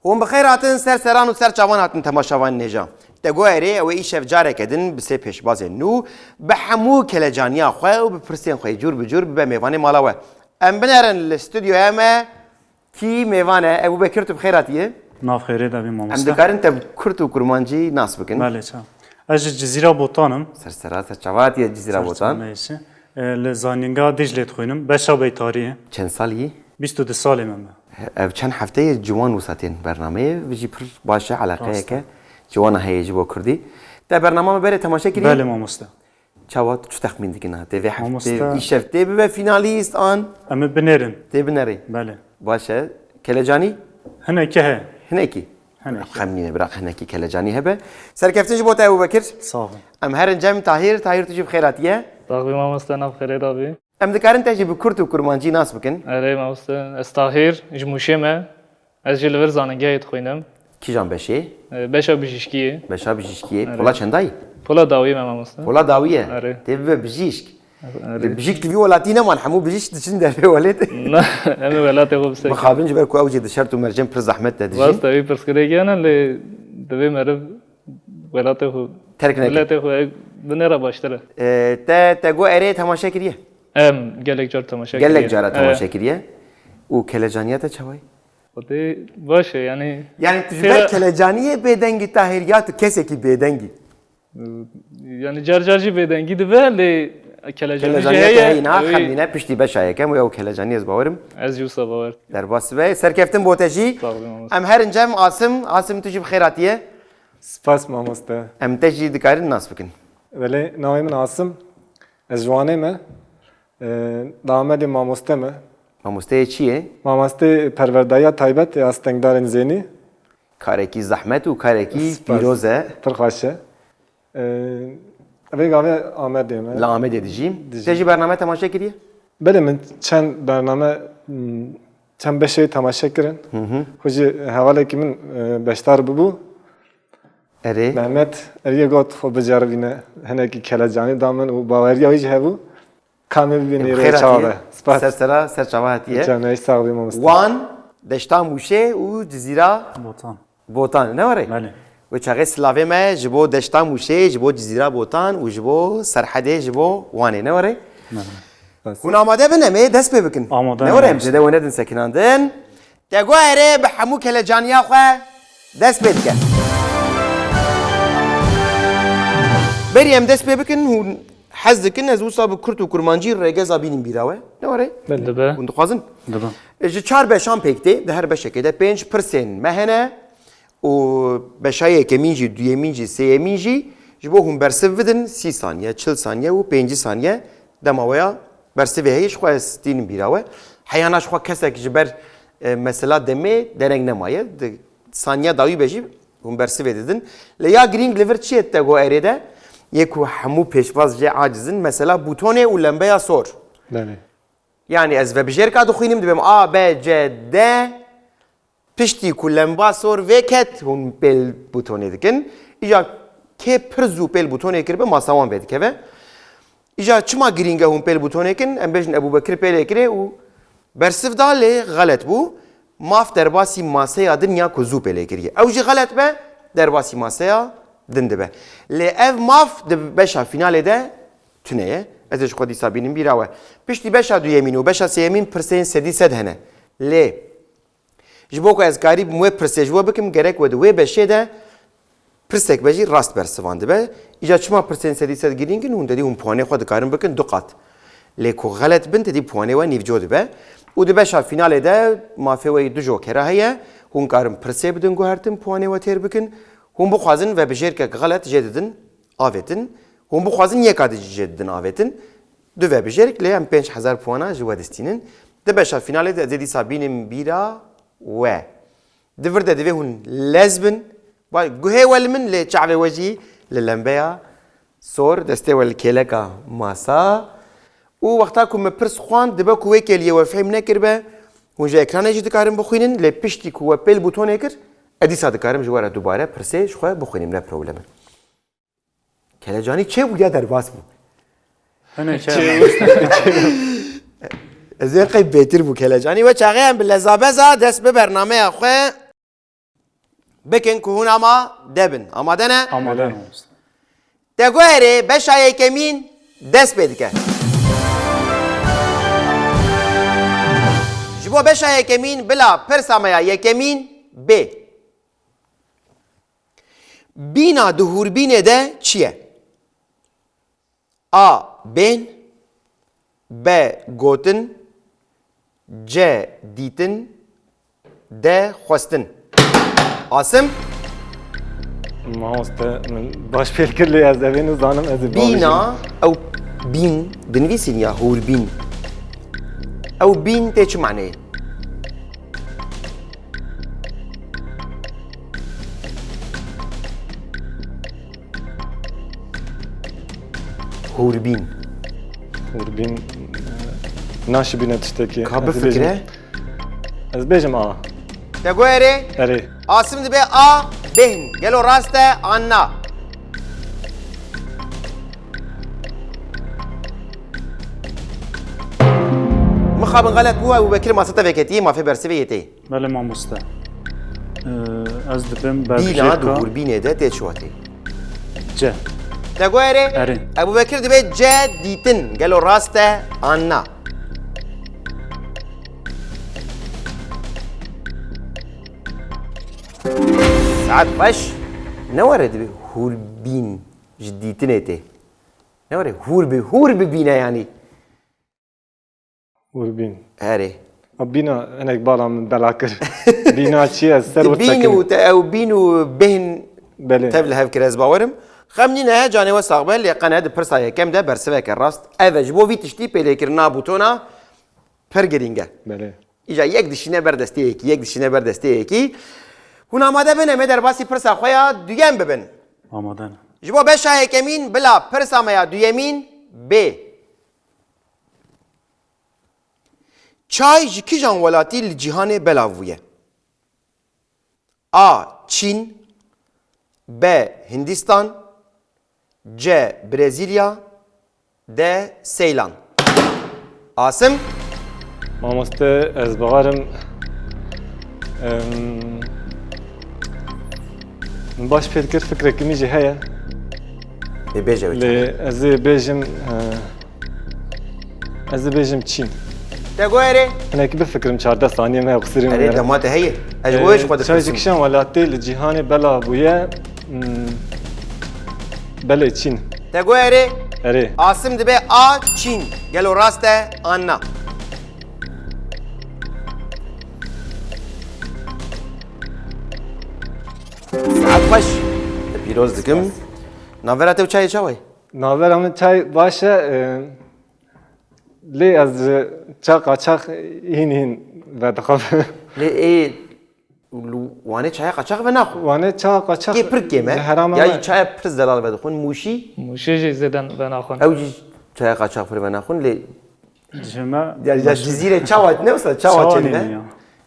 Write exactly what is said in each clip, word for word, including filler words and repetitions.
Hûn bi xêr hatin, ser seran û ser çavan hatin temaşevanên hêja. Te got erê, ew ê îşev careke din bi sê pêşbazên nû, bi hemû kelecaniya xwe û bi pirsên xwe yê cûr bi cûr bibe mêvanê mala we. Em binerin li stûdyoya me, kî mêvan e? Ebûbekir, tu bi xêr hatiye? Nav xêrê de bî, mamoste. Em dikarin te bi kurt û kurmancî nas bikin? Belê, ça. Ez ji Cizîra Botan im. Ser sera, ser çava hatiye Cizîra Botan? Ser çava, e, li Zanîngeha Dîclê dixwînim. Beşa beytariyê. Çend salî yî? Bîst û du salê me me. Ev çend hefte ye ciwan wisa tên bernameyê, vê jî pir baş e, eleqeyeke ciwana heye ji bo kurdî. Te bernama me berê temaşe kiriye? Belê, mamoste. Çawa tu çi texmîn dikin ha? Tê vê heftê, îşev tê bibe fînalîst an? Em ê binêrin. Tê binêrî? Belê. Baş e. Kelecanî? Hinekî he. Hinekî? Hinekî. Xem nîne, biraq hinekî kelecanî hebe. Serkeftin ji bo te, Ebûbekir. Sax bin. Em herin cem Tahîr. Tahîr, tu jî bi xêr hatiye. Sax bî mamoste, nav xêrê de bî. Em dikarin te jî bi kurt û kurmancî nas bikin? Erê mamoste, ez Tahîr, ji Mûşê me. Ez jî li vir zanîngehê dixwînim. Kîjan beşê? E, beşa bijîşkiyê. Beşa bijîşkiyê. Erê. Pola çendayî? Pola dawiyê me mamoste. Pola dawiyê? Erê. Tê bibe bijîşk. Erê. Li bijîşk li vî welatî neman, hemû bijîşk diçin dervê welatê. Na, em ê welatê xwe bisekinin. Mixabin ji ber ku ew jî di şert û mercên pir zehmet de dijîn. Rast e, wî pirsgirêkê hene, lê divê meriv welatê xwe, terk neke, miletê xwe binêre baştir e. E, te, te got erê temaşe kiriye? Em gelek car temaşe kiriye. Gelek cara temaşe kiriye. Û kelecaniya te çawa ye? Xwedê baş e, yanî. Yanî tu ji ber kelecaniyê bêdengî Tahîr ya tu kesekî bêdengî? Yani car car jî bêdengî dibe, lê kelecanî jî heye. Kelecaniyê te heye, niha xemîne piştî beşa yekem û ew kelecanî ez bawerim. Ez jî wisa bawer. Derbas be. Serkeftin bo te jî. Sağ olun, mamoste. Em herin cem Asim. Asim, tu jî bi xêr hatiye. Spas mamoste. Em te jî dikarin nas bikin. Belê, navê min Asim. Ez ji Wanê me. Ee, Damedê mamoste me. Mamosteyê çi ye? Mamostê perwerdayiya taybet ê astengdarên zênî. Karekî zehmet û karekî pîroz e. Pir xweş e. Ee, vê gavê Amedê me. Li Amedê dijî. Dijî. Te jî bername temaşe kiriye? Belê, min çend bername, hmm, çend beşê temaşe kirin. Hı hı. Xwe jî hevalekî min, e, beşdar bibû. Erê. Mehmet, erê got xwe biceribîne. Hinekî kelecanî da min û baweriya wî jî hebû. Ka me bibîne rê çawa be. Spas. Ser sera, ser çava hatiye. Canê, sağ olun mamoste. Wan, Deşta Mûşê û Cizîra Botan. Botan, ne were? Belê. Wê çaxê silavê me ji bo Deşta Mûşê, ji bo Cizîra Botan û ji bo Serhedê, ji bo Wanê, ne were? Belê. Hûn amade bin, em ê dest pê bikin. Amade. Ne were, em zêde we nedin sekinandin. Te got erê, bi hemû kelecaniya xwe dest pê dike. Berî em dest pê bikin, hûn hez dikin ez wisa bi kurt û kurmancî rêgeza bînim bîra we? Ne were? Dibe. Hûn dixwazin? Dibe. Ji çar beşan pêk tê, di her beşekê de pênc pirsên me hene û beşa yekemîn jî, duyemîn jî, sêyemîn jî ji bo hûn bersiv bidin, sî saniye, çil saniye û pêncî saniye dema we ya bersivê heye, ji xwe ez tînim bîra we. Heyana ji xwe kesek ji ber, e, mesela demê dereng nemaye. Di saniya dawî be jî hûn bersivê didin. Lê ya girîng li vir çi ye te got erê de? Yê ku hemû pêşbaz jê aciz in, mesela bûtonê û lembeya sor. Belê. Yanî ez vebijêrka dixwînim, dibêm A, B, C, D. Piştî ku lemba sor vêket, hûn pêl bûtonê dikin. Îja kê pir zû pêl bûtonê kiribe, masa wan vedikeve. Îja çima girîng e hûn pêl bûtonê kin? Em bêjin Ebûbekir pêlê kirê û bersiv da, lê xelet bû. Maf derbasî maseya din ya ku zû pêlê kiriye. Ew jî xelet be, derbasî maseya din dibe. Lê ev maf di beşa fînalê de tune ye. Ez ê ji xwe dîsa bînim bîra we. Piştî beşa duyemîn û beşa sêyemîn pirsên sedî sed hene. Lê Ji bo ku ez karîbim wê pirsê ji we bikim, gerek we di wê beşê de pirsek be jî rast bersivandibe. Îja çima pirsên sedî sed girîng in? Hûn te dî hûn puanê xwe dikarin bikin du qat. Lê ku xelet bin, te dî puanê we nîvco dibe. Û di beşa fînalê de mafê we yî du jokera heye. Hûn karin pirsê bidin guhertin, puanê we têr bikin. Hûn bixwazin vebijêrkek xelet jê didin. Avêtin. Hûn bixwazin yeka dî jê didin avêtin. Du vebijêrk, lê em pênc hezar puana ji we distînin. Di beşa fînalê de ez ê dîsa bînim bîra we. Di vir de divê hûn lez bin. Ba-, guhê we li min, lê çavê we jî li lembeya sor, destê we li kêleka masa. Û wexta ku me pirs xwend, dibe ku wê kêliyê we fehm nekiribe, hûn ji ekranê jî dikarin bixwînin, lê piştî ku we pêl bûtonê kir, ez dîsa dikarim ji we re dubare pirsê ji xwe bixwînim, ne problem e. Kelecanî çêbû ya derbas bû? Hene çê. Ez ê qey bêtir bû Kelecanî. We çaxê em bi lezabeza dest bi bernameya xwe. Bikin ku hûn ama de bin. Amade ne? Amade ne mamoste. Teguherê beşa yekemîn dest pê dike. Ji bo beşa yekemîn bila pirsa me ya yekemîn bê. Bîna di hûrbînê de çi ye? A. Bêhn. B. Gotin. C. Dîtin. D. Xwestin. Asim? Mamoste, min baş fêr kir lê ez evê nizanim, ez ê bavêjim. Bîna, ew bîn, dinivîsîn ya hûrbîn. Ew bîn tê çi maneyê? Hûrbîn. Hûrbîn, e, naşibîne tiştekî. Ka Ez ê bifikire. bêjim- Ez bêjim A. Teguherê? Erê. Asim dibe A, bêhn. Gelo rast e an na? Mixabin xelet bû, Ebu Bekir masa te veketî, mafê bersivê yê tê. Belê mamoste. Ee, ez dibim Bîna di berbijarka hûrbînê de tê çi watê? C. Teguherê? Erê. Ebu Bekir dibe C, dîtin. Gelo rast e an na? Saet xweş. Ne were dibe hûrbîn ji dîtinê tê. Ne were hûr bi, hûr bibîne yanî. Hûrbîn. Herê. A bîna hinek bala min bela kir. Bîna çi ye? Ez ser Ti wisa bîn kirim. û te ew bîn û bêhn Belê. tev li hev kir ez bawerim. Xem nîne he canê we sax be lê qene di pirsa yekem de bersiveke rast. Ev e ji bo vî tiştî pêlêkirina bûtona pir girîng e. Belê. Îja yek dişîne ber destê yekî, yek dişîne ber destê yekî. Hûn amade bin em ê derbasî pirsa xwe ya duyem bibin. Amade ne. Ji bo beşa yekemîn bila pirsa me ya duyemîn bê. Çay ji kijan welatî li cîhanê belav bûye? A. Çîn. B. Hindistan. C. Brezîlya. D. Seylan. Asim? Mamoste, ez bawerim, em, min baş fêr kir, fikrekî min jî heye. Ê bêje wê. Lê ez ê bêjim, e, ez ê bêjim Çîn. Te got erê? Hinekî bifikirim, çardeh saniye me qisirî Erê, dema te heye. Ez ji bo wê ji xwe Çay ji dipirsim. kişan welatê li cîhanê bela bûye, hmm, belê Çîn. Te got erê? Erê. Asim dibe A, Çîn. Gelo rast e an na? Saet xweş. Te pîroz dikim. Navbera te û çayê çawa ye? Navbera min çay baş e, e, lê ez ji ça qaçax hîn hîn vedixwim. Lê ê li Wanê çaya qaçax ve naxwe. Wanê ça qaçax Kê pir kêm e? Ji herama Ya me- jî çaya pir zelal vedixwin. Mûşî? Mûşê jî zêden venaxwin. Ew jî çaya qaçax pir venaxwin lê Ji me ya, ya Cizîrê çawa ne wisa çawa Çawa çêdibe? nîne ya.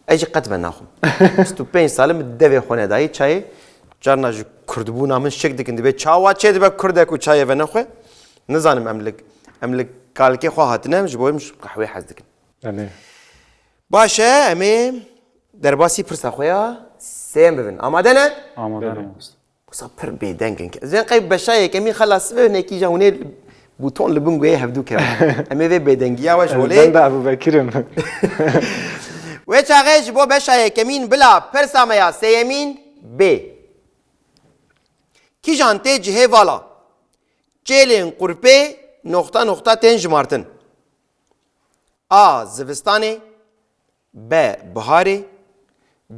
Ez jî qet venaxwim. Bîst û pênc sal im devê xwe nedayî çayê. Carna ji kurdbûna min şik dikin, dibe çawa çêdibe kurdek û çayê venexwe. Nizanim em li, em li kalkê xwe hatine, ji bo em ji qehwê hez dikin. Belê. Baş e, em ê derbasî pirsa xwe ya sêyem bibin. Amade ne? Amade ne mamoste. Wisa pir bêdeng in. Ez ên qey beşa yekemî xelas be, hinekî ja hûnê bûton li bin guhê hevdû kevin. Em ê vê bêdengiya we ji holê. Ben de Ebu Bekir im. Wê çaxê ji bo beşa yekemîn bila pirsa me ya sêyemîn bê. Kîjan tê cihê vala? Çêlên qurpê noxta noxta tên jimartin. A. Zivistanê. B. Biharê.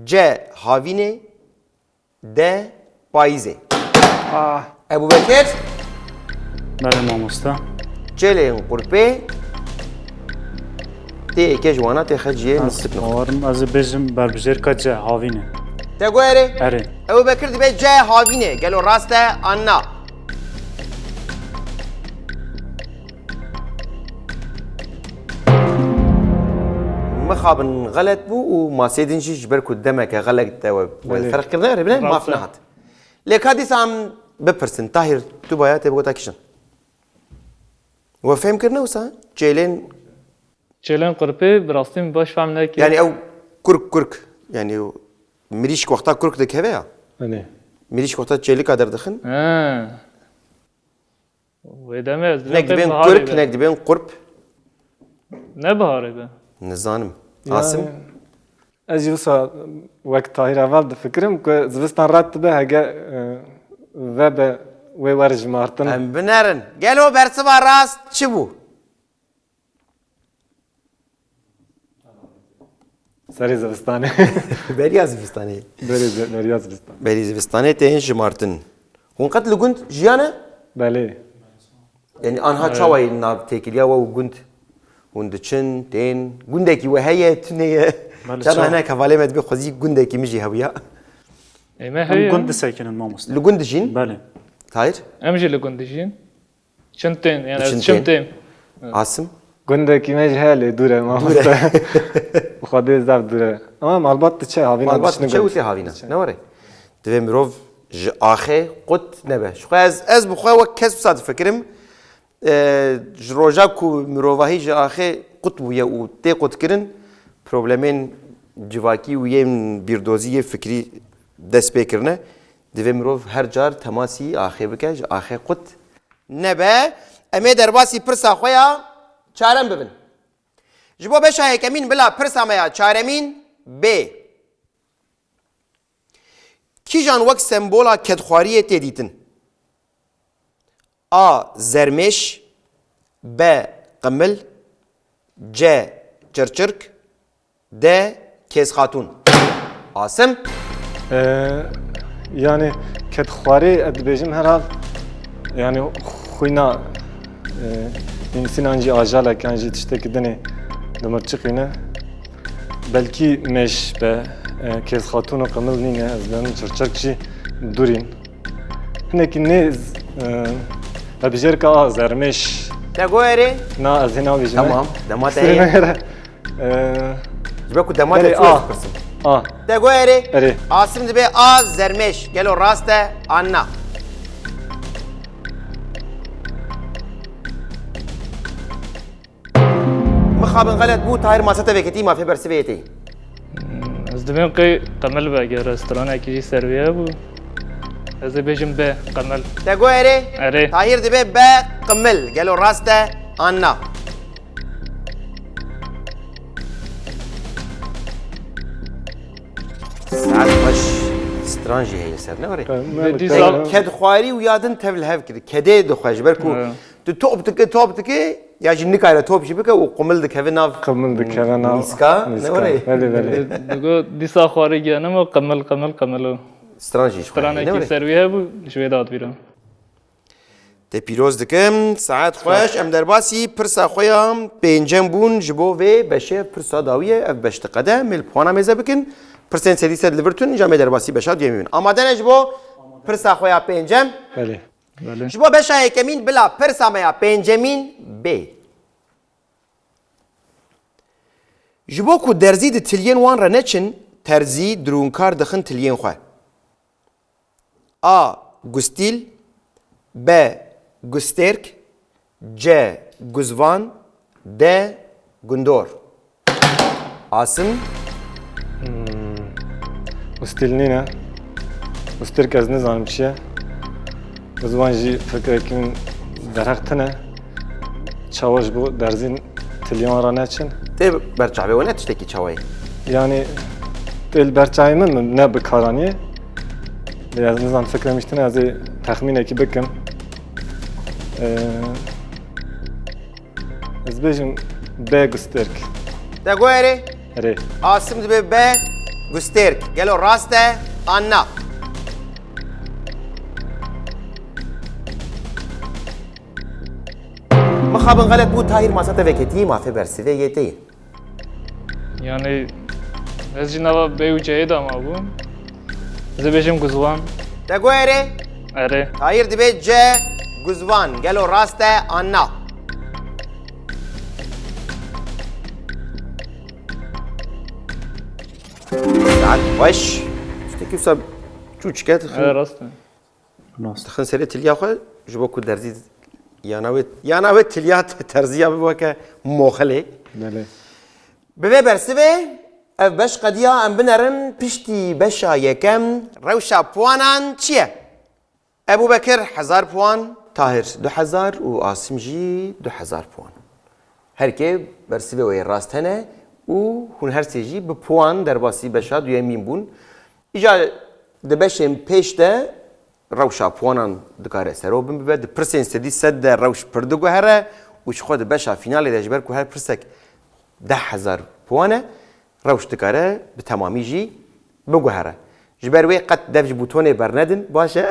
C. Havînê. D. Payîzê. Ah, Ebu Bekir, Belê mamoste. çêlên qurpê tê yekê ji wana tê xeciyê Ez noxtik noxtik. bawerim ez ê bêjim berbijêrka C, havînê. Te got erê? Erê. Ebu Bekir dibe C. Havînê. Gelo rast e an na? Mixabin xelet bû û masê din jî ji ber ku demeke xelet te we, we Belê. ferq kirine, rê bine, maf Rast e. Nehat. Lê ka dîsa em bipirsin, Tahîr, tu baya tê bigota kîjan? We fêm kirine wisa? Çêlên, Çêlên qurpê bi rastî min baş fehm nekir. yani ew kurk kurk, yani ew mirîşk wexta kurk dikeve ya. Belê. Mirîşk wexta çêlika derdixin. He. Wê demê ez Hinek dibên kurp, hinek dibên qurp. Ne biharê be. Nizanim. Asim? Ez jî wisa wek Tahir heval difikirim ku zivistan ret dibe hege e, vebe wê wer jimartin. Em binerin. Gelo bersiva rast çi bû? Serê zivistanê. Beriya zivistanê. Berê ze- beriya zivistan. Berî zivistanê tên jimartin. Hûn qet li gund jiyane? Belê. Yanî anha çawa yê nav têkiliya we û gund? Hûn diçin, tên, gundekî we heye, tune ye? Belê, Çana çawa? Hinek hevalê me dibê xwezî gundekî min jî hebiya. Ê me Em heye. gund disekinin mamoste. Li gund dijîn? Belê. Tahir? Em jî li gund dijîn. Çim tên, yani Çim ez çim tên. tên. Asim? Gundekî me ji heye lê dûr e mamoste. Xwedê zaf dûr e. Ama malbat diçe havîna Malbat dişini diçe gund. û tê havîna. Ne were? Divê mirov ji axê qut nebe. Ji xwe ez, ez bi xwe wek kes wisa difikirim. E, ji roja ku mirovahî ji axê qut bûye û tê qutkirin, problemên civakî û yên bîrdozî yê fikrî dest pê kirine. Divê mirov her car temasî axê bike, ji axê qut nebe. Em ê derbasî pirsa xwe ya çarem bibin. Ji bo beşa yekemîn bila pirsa me ya çaremîn bê. Kîjan wek sembola kedxwariyê tê dîtin? A. Zermêş. B. Qimil. C. Çirçirk. D. Kêzxatûn. Asim? Ee, yani kedxwarî ez dibêjim herhal yani xwîna e, însinan jî ajalek yan jî tiştekî dinê dimirçiqîne. Belkî mêş be, e, kêzxatûn û qimil nîne, ez dibêjim çirçirk jî dûrîn. Hinekî nê e, hebijêrka a zermêş. Te goyerê? Na ez hê nabêjim. Tamam, dema te Sirê heye. me here. E, Ji ber ku dema te Erê, çû ez a. pirsim. A. Te goyerê? Erê. Asim dibê a zermêş. Gelo rast e? An na? Mixabin xelet bû, Tahir masa te veketî, mafê bersivê yê tê. Ez dibêm qey qemil be, eger stranekî jî ser wî hebû. Ez ê bêjim be, qemil. Te goyerê? Erê. Tahir dibê be qimil. Gelo rast e? An na? Saet xweş, stran jî heye li ser, ne were? Dîsa- Kedxwarî û yadin tev li hev kir. Kedê dixwe ji ber ku Evet. tu top dike, top dike, ya jî nikare top jî bike û qumil dikeve nav Qimil dikeve nav nîska, ne nîska. were? Belê, belê. Digo dîsa xwarî giyanim û qimil, qimil, qimil û. Stran jî ji xwe heye, ne Stranekî were? ser wî hebû, ji wê de hat bîra. Te pîroz dikim, saet xweş. Em derbasî pirsa xwe ya pêncem bûn, ji bo vê beşê pirsa dawî ye, ev beş diqede, mêl puana mêze bikin. Pirsên serî ser li vir tun, îca me derbasî beşa duyemî bin. Amade ne ji bo pirsa xwe ya pêncem? Belê. Belê. Ji bo beşa yekemîn bila pirsa me ya pêncemîn bê. Ji bo ku derzî di tiliyên wan re neçin, terzî, dirûnkar dixin tiliyên xwe. A. Gustîl. B. Gustêrk. C. Guzvan. D. Gundor. Asim. Gustîl nîne. Gustêrk ez nizanim çi ye. Guzvan jî fikrekî min derheq tune. Çawa ji bo derzîn tiliyan re neçin. Tê ber çavê we ne tiştekî çawa ye? Yani tê li ber çavê min ne bi kar anî. Lê ez nizam fikrê min tune, ez ê texmînekî bikim. Ee, ez bêjim B. Gustêrk. Te goyerê? Erê. Asim dibe B. Gustêrk. Gelo rast e? An na? Mixabin xelet bû, Tahir masa te veketî, mafê bersivê yê tê. Yani ez jî nava B û C'yê de mabûm. Ez ê bêjim Guzwan. Te goyerê? Erê. Tahir dibe C. Guzvan. Gelo rast e? An na? Saet xweş. Tiştekî wisa çûçik e, dixin, Erê rast e. dixin serê tiliya xwe, ji bo ku derzî yana wê, yana wê tiliya te-, terziya bibe weke moxilê. Belê. Bi vê bersivê Ev beş qediya, em binerin piştî beşa yekem. Rewşa puanan çi ye? Ebûbekir hezar puan, Tahir du hezar û Asim jî du hezar puan. Her kê bersivê wê yê rast hene û hûn her sê jî bi puan derbasî beşa duyemîn bûn. Îja di beşên pêş de rewşa puanan dikare serobin bibe. Di pirsên sedî sed de rewş pir diguhere û ji xwe di beşa fînalê de, ji ber ku her pirsek deh hezar puan e, rewş dikare bi temamî jî biguhere. Ji ber wê qet dev ji bûtonê bernedin, baş e?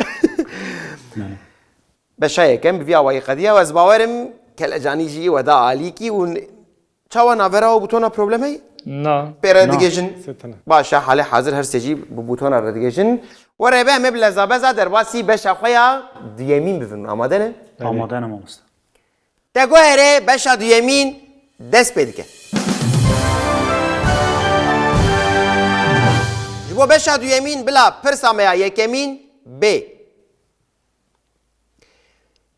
Beşa yekem bi vî awayî qediya û ez bawerim Kelecanî jî we da alîkî û n-, çawa navbera û bûtona problem heye? Na. Pê re Na. digêjin. Sê tene. Baş e, halê hazir her sê jî bi bûtona re digêjin. Were be, em ê bi lezabeza derbasî beşa xwe ya duyemîn bibin. Amade ne? Amade ne mamoste. Te guherê beşa duyemîn dest pê dike. Ji bo beşa duyemîn bila pirsa me ya yekemîn bê.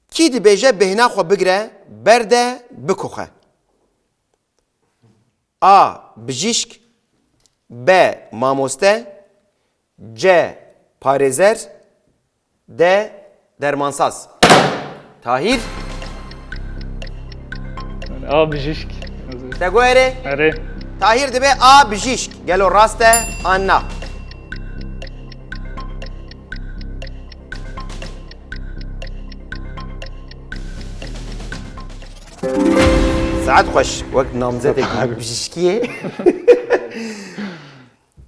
Kî dibêje bêhna xwe bigire, berde, bikoxe? A. Bijîşk. B. Mamoste. C. Parêzer. D. Dermansaz. Tahir. A, bijîşk. Te guherê? Erê. Tahir dibe A, bijîşk. Gelo rast e an na? Saet xweş, wek namzetê Saet xweş. Bijîşkiyê.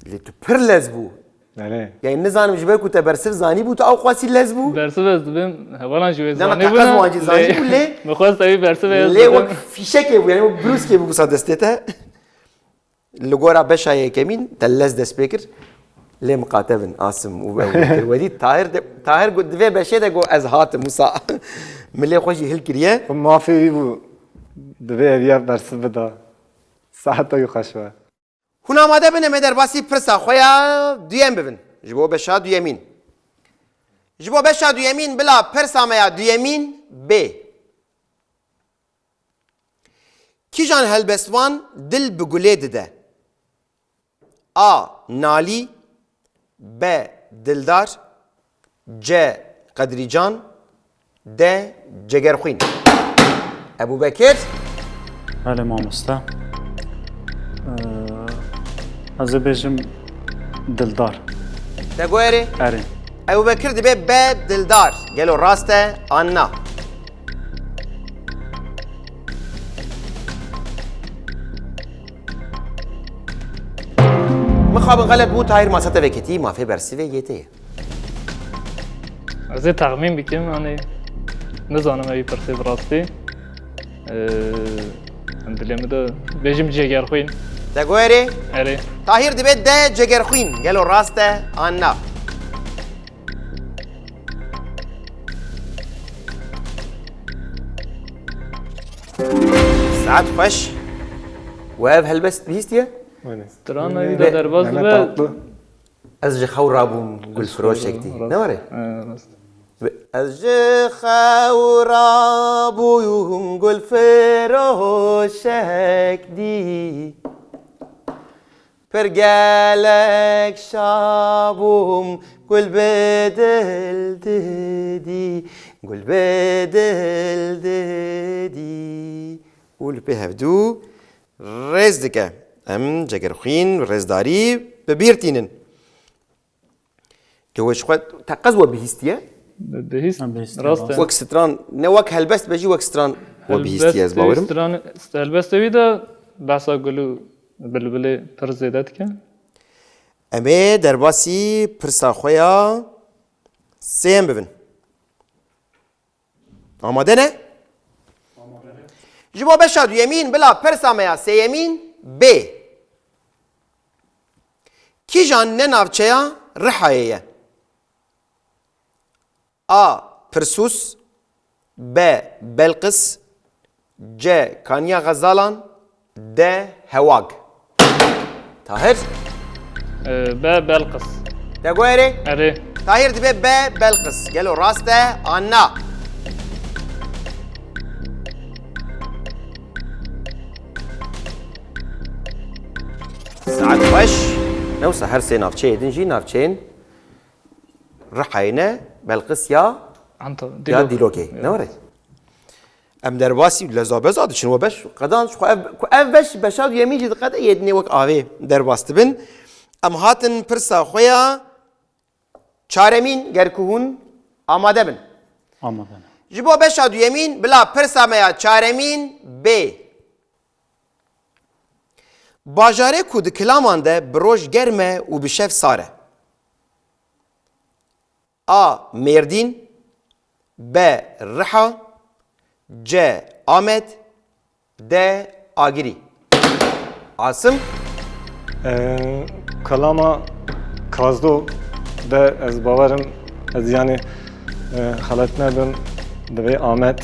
Lê tu pir lez bû. Belê. Yani nizanim ji ber ku te bersiv zanî bû, tu ew qasî lez bû. Bersiv ez dibêm, hevalan jî wê zanî bû. Teqez wan jî zanî bû, lê. Min xwest ew bersiv ez dibêm. Lê wek fîşekê bû, yani wek brûskê bû, wisa destê te. Li gora beşa yekemîn te lez dest pê kir. Lê miqate bin, Asim û ew kir. Wedî Tahir de, Tahir got, di vê beşê de got, ez hatim wisa. Milê xwe jî hilkiriye. Xwe mafê wî bû. Divê ev ya bersiv bida. Saeta wî xweş be. Hûn amade bin, em ê derbasî pirsa xwe ya duyem bibin. Ji bo beşa duyemîn. Ji bo beşa duyemîn bila pirsa me ya duyemîn bê. Kîjan helbestvan dil bi gulê dide? A. Nalî. B. Dildar. C. Qedrîcan. D. Cegerxwîn. Ebûbekir. Belê mamoste. Ee, ez ê bêjim Dildar. Te guherê? Erê. Ebûbekir dibe B. Dildar. Gelo rast e an na? Mixabin xelet bû, Tahir masa te veketî, mafê bersivê yê te ye. Ez ê texmîn bikim, hani nizanim ew pirsê bi rastî. Ee, em dilê min de bêjim Cegerxwîn. Te guherê? Erê. Tahir dibe D. Cegerxwîn. Gelo rast e an na? Saet xweş. We ev helbest bihîstiye? Aynen. Strana wî de derbas dibe. Tatlı. Ez ji xew rabûm gul firoşek dî. Ne were? Rast. Ez ji xew rabûm gul firoşek dî. Pir gelek şa bûm, gul bi dil didî, gul bi dil didî. Û li pê hevdû rêz dike. Em Cegerxwîn, rêzdarî bi bîr tînin. Lê we ji xwe teqez we bihîstiye? Bihîst, rast e. Wek stran, ne wek helbest be jî wek stran we bihîstiye, ez bawerim. Helbestê wî de behsa gul û bilbilê pir zêde dike. Em ê derbasî pirsa xwe ya sêyem bibin. Amade ne? Ji bo beşa duyemîn bila pirsa me ya sêyemîn bê. Kîjan ne navçeya Rihayê ye? A. Pirsûs. B. Belqis. C. Kaniya Xezalan. D. Hewag. Tahir? Ee, B. Belqis. Te guherê? Erê. Tahir dibe B. Belqis. Gelo rast e an na? Saet Ne wisa her sê navçeyê din jî navçeyên Rihayê ne, Belqis ya, Anta, ya Dîlokê. Ne were? Em derbasî leza beza diçin we beş qedan ji xwe ev, ku ev beş beşa duyemîn jî diqede yê dinê wek avê derbas dibin. Em hatin pirsa xwe ya çaremîn, ger ku hûn amade bin. Amade ne. Ji bo beşa duyemîn bila pirsa me ya çaremîn bê. Bajarê ku di kilaman de bi roj germ e û bi şev sar e. A. Mêrdîn. B. Riha. C. Amed. D. Agirî. Asim. Ee, Kalama Kazdo de ez bawerim, ez yani e, xelet nebim, divê Amed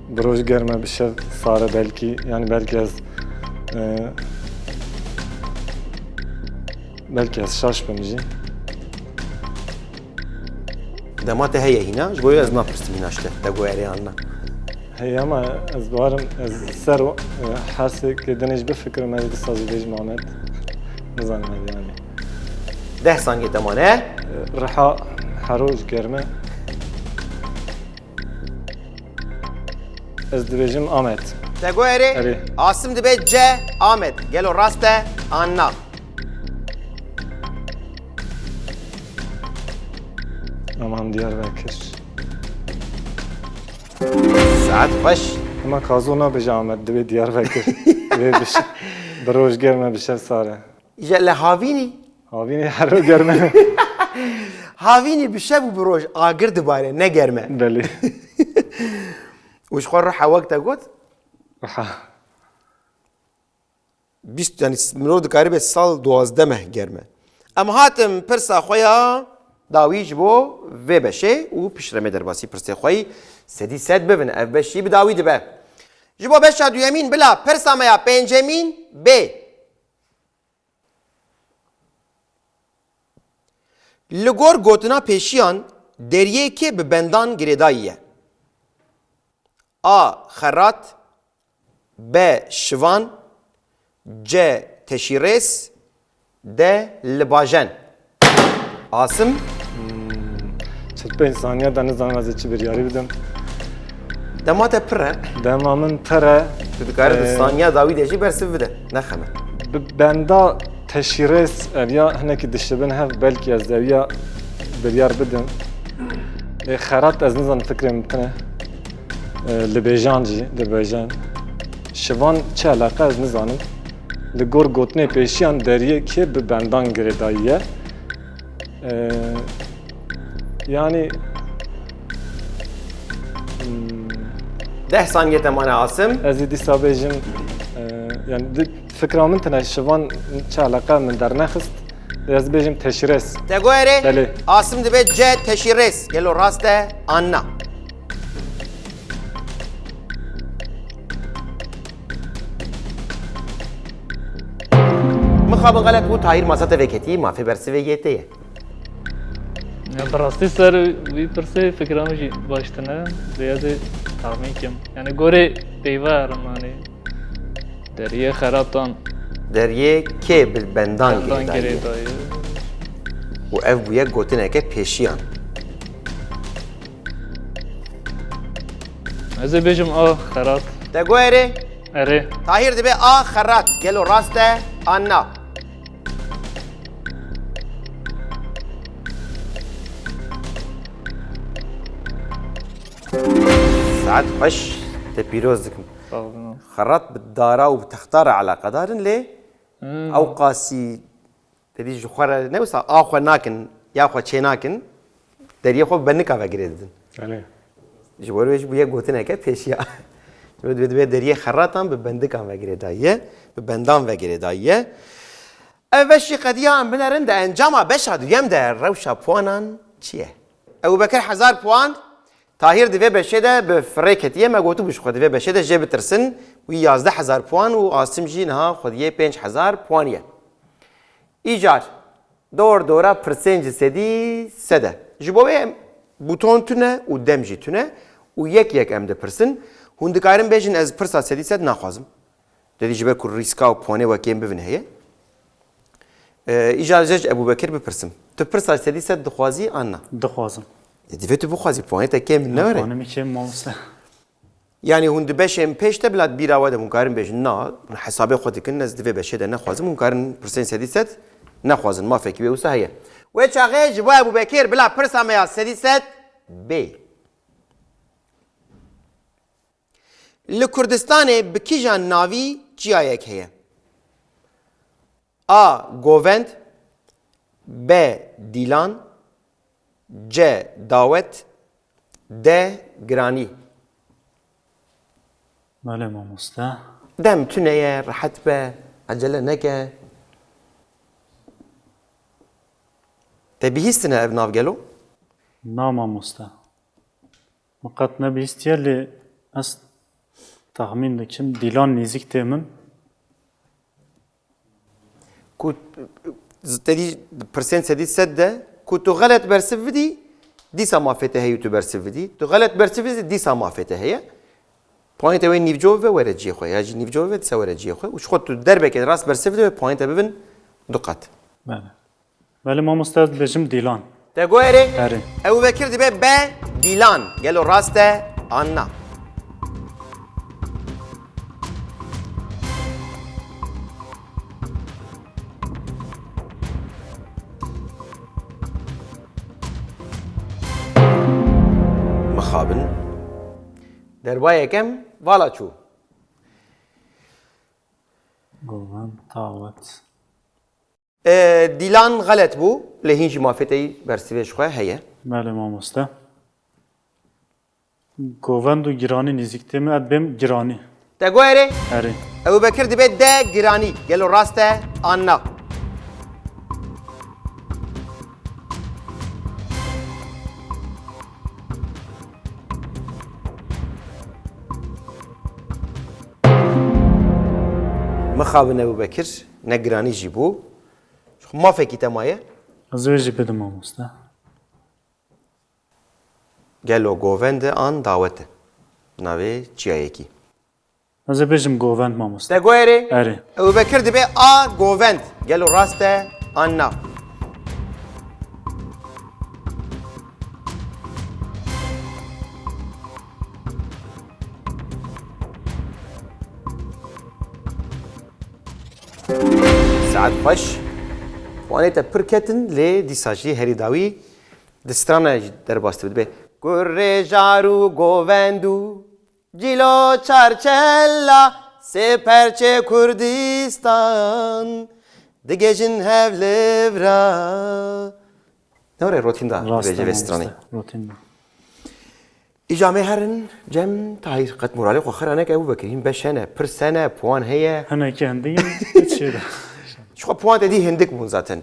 bi roj germe bi şev sare belkî, yani belkî ez e, belkî ez şaş bim jî. Dema te heye hîna, ji bo wê ez napirsim hîna ji te, te got erê an na. Hey ama ez bawerim ez ser e, her sê kê dinê jî bifikirim, ez dîsa jî bêjim Amed. Nizanim ez yani. Deh saniye te mane. Riha hero ji germe. Ez dibêjim Amed. Te got erê. Erê. Asim dibe C. Amed. Gelo rast e an na? Aman Diyarbekir. Saet xweş. Ama Kazo nabêje Amed, divê Diyarbekir. Divê bi ş- bi roj germe bi şev sare. Îja li Havînî. Havînî hero germe. Havînî bi şev û bi roj agir dibare, ne germe. Belê. Û ji xwe Riha wek te got, Riha. bîst, yani mirov dikaribe sal duwazdeh meh germe. Em hatin pirsa xwe ya dawî ji bo vê beşê û piştre me derbasî pirsê xwe yî sedî sed bibin. Ev beş jî bi dawî dibe. Ji bo beşa duyemîn bila pirsa me ya pêncemîn bê. Li gor gotina pêşiyan deriyê kê bi bendan girêdayî ye? A. Xerat. B. Şivan. C. Teşîrês. D. Libajen. Asim. Çil pênc saniye de nizanim ez ê çi biryarî bidim. Dema te pir e. Dema min pir e. Tu dikarî di Ee, saniya dawî de jî bersiv bide. Nexeme. Bi benda teşîrês ev ya hinekî dişibin hev, belkî ez ev ya biryar bidim. Ê, xerat ez nizanim fikrê min tune. Ê, libêjan jî, libêjan. Şivan çi eleqe ez nizanim. Li gor gotinê pêşiyan deriyê kê bi bendan girêdayî ye. Ee, yani hmm, Deh saniye te mane Asim. ez ê dîsa bêjim, e, yani di, fikra min tine şivan çi eleqe min dernexist. Ez bêjim teşîrês. Te got erê? Belê. Asim dibe C. Teşîrês. Gelo rast e an na? Mixabin xelet bû, Tahîr masa te veketî, mafê bersivê yê te ye. Ya, bi rastî ser wî pirsê fikra min jî baş tine, dê ez ê tahmîn kim. Yani gorê peyva herim, yani deriyê xeratan Deriyê kê bi bendan bendan girêdayî? Girêdayî. Û ev bûye gotineke pêşiyan. Ez ê bêjim A. Xerat. Te got erê? Erê. Tahîr dibe A. Xerat. Gelo rast e an na? Saet xweş, te pîroz dikim. Sağ olun. Xerat bi dara û bi texta re eleqedar in lê Hmm. ew qasî te dî ji xwe re ne wisa a xwe nakin ya xwe çê nakin, deriyê xwe bi bendika ve girê didin. Yani. Ji bo wê jî bûye gotineke pêşiya. Ji bo divê deriyê xeratan bi bendikan ve girêdayî ye, bi bendan ve girêdayî ye. Ev beşî qediya em binerin, di encama beşa duyem de rewşa puanan çi ye? Ebu Bekir hezar puan, Tahîr di vê beşê de bi firê ketiye, me gotibû ji xwe di vê beşê de jê bitirsin, wî yazdeh hezar puan û Asim jî niha xwediyê pênc hezar puan ye. Îcar, dor dora pirsên ji sedî sed e. Ji bo wê em bûton tune û dem jî tune û yek yek em dipirsin. Hûn dikarin bêjin ez pirsa sedî sed naxwazim. Te dî ji ber ku rîska û puanê we kêm bibin heye. Ee, îcar ji Ebûbekir bipirsim. Tu pirsa sedî sed dixwazî an na? Dixwazim. E, divê tu bixwazî, puanê te kêm ne were? Puanê min kêm, mamoste. Yanî hûn di beşên pêş de bila bîra we de hûn karin bêjin, na, hûn hesabê xwe dikin, ez di vê beşê de nexwazim, hûn karin pirsên sedî sed nexwazin. Mafekî wê wisa heye. Wê çaxê ji bo Ebûbekir bila pirsa me ya sedî sed bê. Li Kurdistanê bi kîjan navî çiyayek heye? A. Govend. B. Dîlan. C. Dawet. D. Giranî. Belê mamoste. Dem tune ye, rehet be, ecele neke. Te bihîstine ev nav gelo? Na mamoste. Min qet nebihîstiye, lê ez texmîn dikim, Dîlan nêzîk tê min. Ku te dî pirsên sedî sed de, ku tu xelet bersiv bidî, dîsa mafê te heye û tu bersiv bidî. Tu xelet bersiv bidî, dîsa mafê te heye. Puanê te wê nîvco ve were cihê xwe, ya jî nîvco ve dîsa were cihê xwe. Û ji xwe tu derbeke rast bersiv de, puanê te bibin du qat. Belê. Belê mamoste, ez dibêjim Dîlan. Te got erê? Erê. Ebûbekir dibe B. Dîlan. Gelo rast e an na? Mixabin. Derba yekem vala çû. Govend, Dawet. E, Dîlan xelet bû, lê hîn jî mafê te yî bersivê ji xwe heye. Belê mamoste. Govend û Giranî nêzîk tê min, ez dibêm Giranî. Te got erê? Erê. Ebûbekir dibe D. Giranî. Gelo rast e an na? Mixabin Ebûbekir, ne Giranî jî bû. Ji xwe mafekî te maye? Ez ê wê jî bidim mamoste. Gelo Govend e an Dawet e? Navê çiyayekî. Ez ê bêjim Govend mamoste. Te got erê? Erê. Ebûbekir dibe A. Govend. Gelo rast e an na? Saet xweş. Puanê te pir ketin, lê dîsa jî herî dawî di strana jî derbas dibe. Kurê jar û govend û cîlo çarçella, sê perçê Kurdistan, digêjin hev li vira. Ne were rotînda dibêje vê stranê. Rast e mamoste, rotînda. Îca me herin, Cem, Tahîr, qet moralê xwe xira neke, ew vekir. Hîn beş hene, pirs hene, puan heye. Hinekî hindik in, hiç şey de. Ji xwe puan te dî hindik bûn zaten.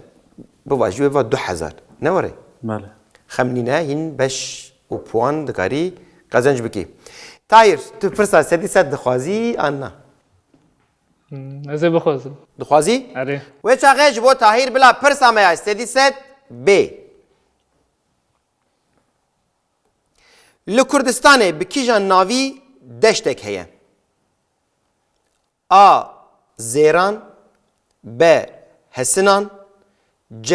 Biva jî wê va du hezar. Ne were? Belê. Xem nîne, hîn beş û puan dikarî qezenc bikî. Tahîr, tu pirsa sedî sed dixwazî an na? Hmm, ez ê bixwazim. Dixwazî? Erê. Wê çaxê ji bo Tahîr bila pirsa me ya sedî sed bê. Li Kurdistanê bi kîjan navî deştek heye? A. Zêran. B. Hesinan. C.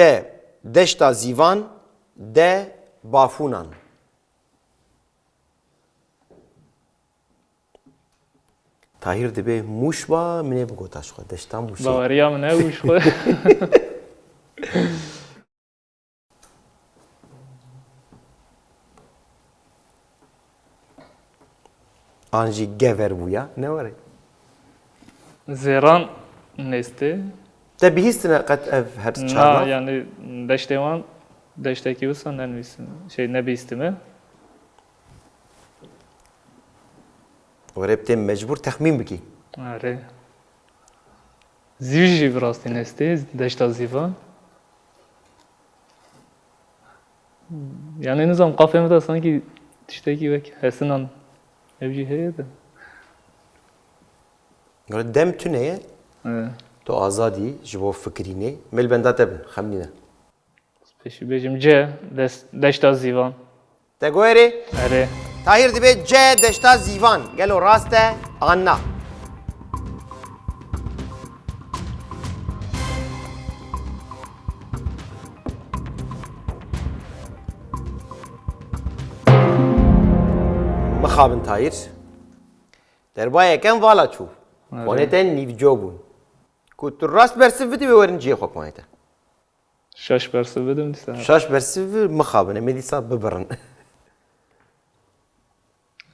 Deşta Zîvan. D. Bafûnan. Tahîr dibê Mûş ba, min ê bigota ji xwe. Deşta Mûşê. Baweriya min e û ji xwe. An jî gever bûya, ne were? Zêran nêstê. Te bihîstine qet ev her çar nav? Na, yanî deştê wan, deştekî wisa nenivîsîme. Şey, nebihîstîme. Were bi tê mecbûr texmîn bikî. Erê. Zîv jî bi rastî nestê, deşta Zîvan. Yani nizam qafê min de sankî tiştekî wek hesinan ev jî heye de. Gure dem tune ye. Evet. Tu azadî ji bo fikirînê. Mêl benda te bin, xem nîne. Pêşî bêjim C, des-, deşta Zîvan. Te got erê? Erê. Tahîr dibê C, deşta Zîvan. Gelo rast e an na? Mixabin Tahîr. Derba yekem vala çû. Ponê te nîvco bûn. Ku tu rast bersiv bidî wê werin cihê xwe ponê te. Şaş bersiv bidim dîsa. Şaş bersiv mixabin, em ê dîsa bibirin.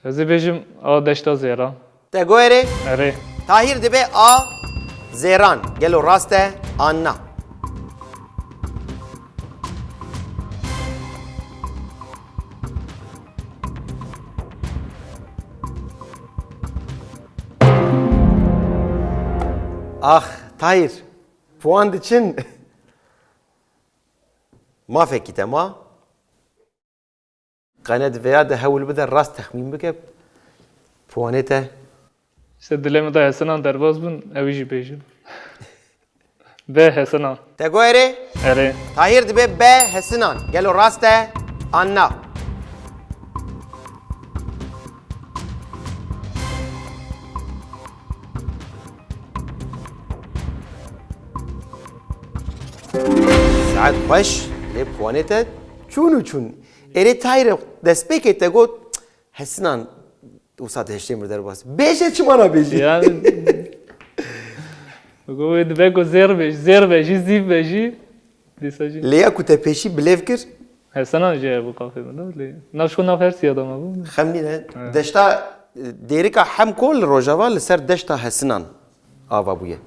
Ez ê bêjim a deşta zêra. Te go erê? Erê. Tahîr dibe a zêran. Gelo rast e an na? Ax, Tahîr, puan diçin. Mafekî te ma. Qene di vêya de hewl bide rast texmîn bike. Puanê te. Îşte dilê min de Hesinan derbas bûn, ew jî bêjim. B Hesinan. Te go erê? Erê. Tahîr dibe B Hesinan. Gelo rast e an na? Saet xweş, lê puanê te çûn û çûn. Erê Tahîr, destpêkê te got, Hesinan, wisa dihiştê min derbas. Bêje, çima nabêjî? Yani, go wê dibe ku zêr bêj, zêr bêjî, zîv bêjî. Dîsa jî. Lê ya ku te pêşî bilêv kir? Hesinan jî hebû qafê min de, lê nav ji xwe nav her sî adama bû. Xem nîne. Evet. Deşta, e, dêrika Hemko li Rojava li ser deşta Hesinan ava bûye.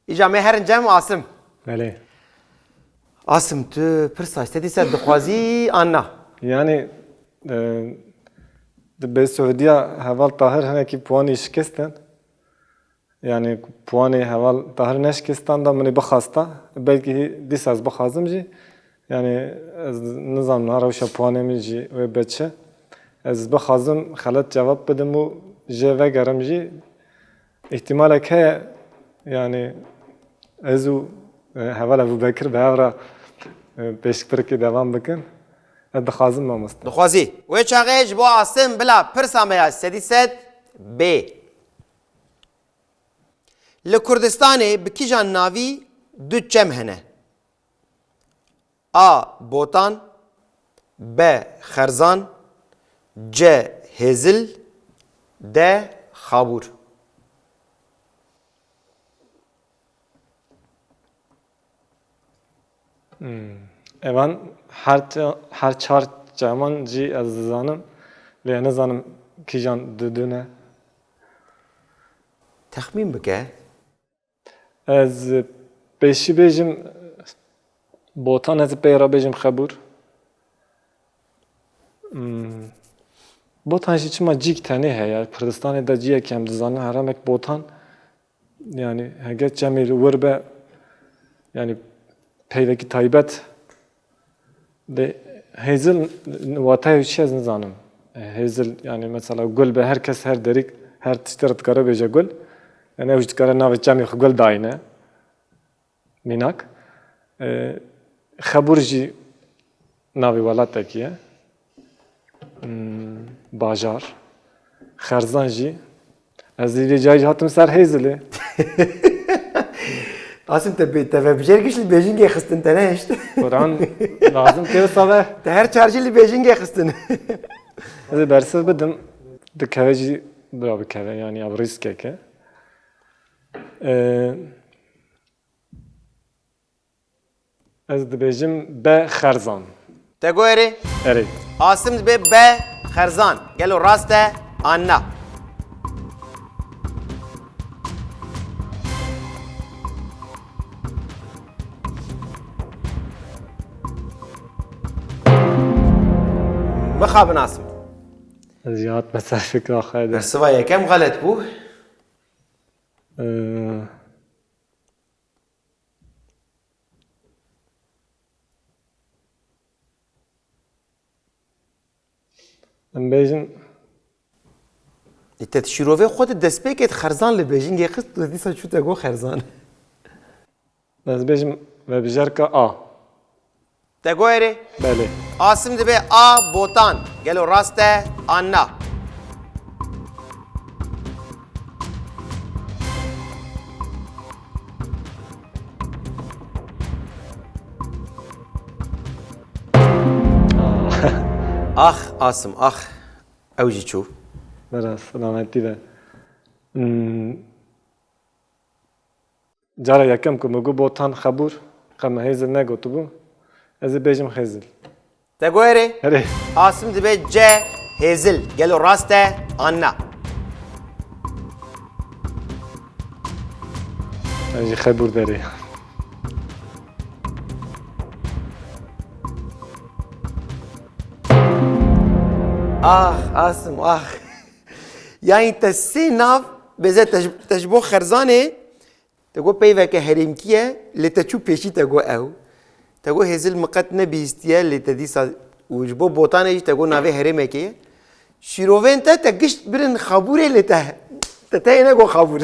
Îca me herin cem Asim. Belê. Asim, tu pirsa sedî sed dixwazî an na? Yani, e, di bêsuhdiya heval Tahir hinekî puanî şikestin. Yani puanê heval Tahir neşikestan da min ê bixwasta. Belkî hî dîsa ez bixwazim jî. Yani ez nizanim niha rewşa puanê min jî wê be çi. Ez bixwazim xelet cevap bidim û jê vegerim jî. Îhtimalek heye, yani ez û, e, heval Ebûbekir bi hev re, e, pêşbirkê devam bikin. Ez dixwazim mamoste. Dixwazî. Wê çaxê ji bo Asim bila pirsa me ya sedî sed bê. Li Kurdistanê bi kîjan navî du çem hene? A. Botan. B. Xerzan. C. Hêzil. D. Xabûr. Hmm. Evan her ça-, her çar çeman jî ez dizanim. Lê ez nizanim kîjan du du ne. Texmîn bike. Ez pêşî bêjim Botan, ez pê re bêjim Xebûr. Hmm. Botan jî çima cîk tenê heye? Kurdistanê de ciyekî em dizanin, heremek Botan, yani hege çemê li wir be, yani peyvekî taybet. Lê hêzil wateyê çi, ez nizanim. Hêzil, yani mesela gul be, her kes, her derîk, her tiştê re dikare bêje gul. Yani ew jî dikare navê çemê xwe gul dayîne. Mînak. E, Xebûr jî navê welatekî ye. Hmm, bajar. Xerzan jî. Ez ê vê cayî jî hatim ser Hêzilê. Asim, te bê-, te vebijêr giş li bêjingê xistin, te nehişt. Quran lazim tê wisa ve. Te her çar jî li bêjingê xistin. Ez ê bersiv bidim. Dikeve jî bira bikeve, yani ev rîskek e. Ee, Ez dibêjim B Xerzan. Te got erê? Erê. Asim dibe B Xerzan. Gelo rast e an na? Mixabin Asim. Ez jî hatime ser fikra xwe de. Bersiva yekem xelet bû. Ee, Em bêjin. Ê, te di şîrovê xwe de destpêkê di Xerzan li bêjingê xist, tu dîsa çû te got Xerzan. Ez bêjim vebijarka A. Te got erê? Belê. Asim dibe A Botan. Gelo rast e an na? Ax, Asim, ax. Ew jî çû. Bela selametî be. Hmm. Cara yekem ku min got Botan Xebûr, qe min Hêzil negotibû. Ez ê bêjim Xêzil. Te got erê? Erê. Asim dibe C Hêzil. Gelo rast e an na? Ez jî Xebûr derê. Ax, Asim, ax. Yanî te sê nav beze te ji, te ji bo Xerzanê, te got peyveke herêmkî ye, lê te çû pêşî te got ew. Te got Hêzil min qet nebihîstiye, lê te dîsa û ji bo Botanê jî te got navê herêmekê ye. Şîrovên te, te gişt birin Xabûrê, lê te, te teyê negot Xabûr.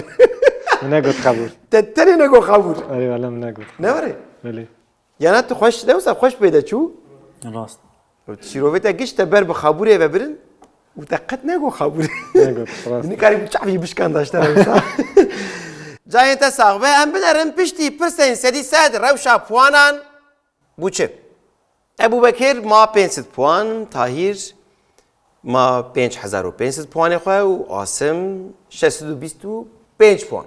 Min negot Xabûr. Te tenê negot Xabûr. Erê wele min negot. Ne were? Belê. Yana tu xweş, ne wisa xweş pê de çû? Rast. Şîrovê te gişt te ber bi Xabûrê ve birin û te qet negot Xabûr. Negot, rast. Nikarî bi çavî bişkanda ji te re wisa. Cayê te sax be, em binerin piştî pirsên sedî sed rewşa puanan bû çi? Ebû Bekir ma pênc sed puan, Tahîr ma pênc hezar û pênc sed puanê xwe û Asim şeş sed û bîst û pênc puan.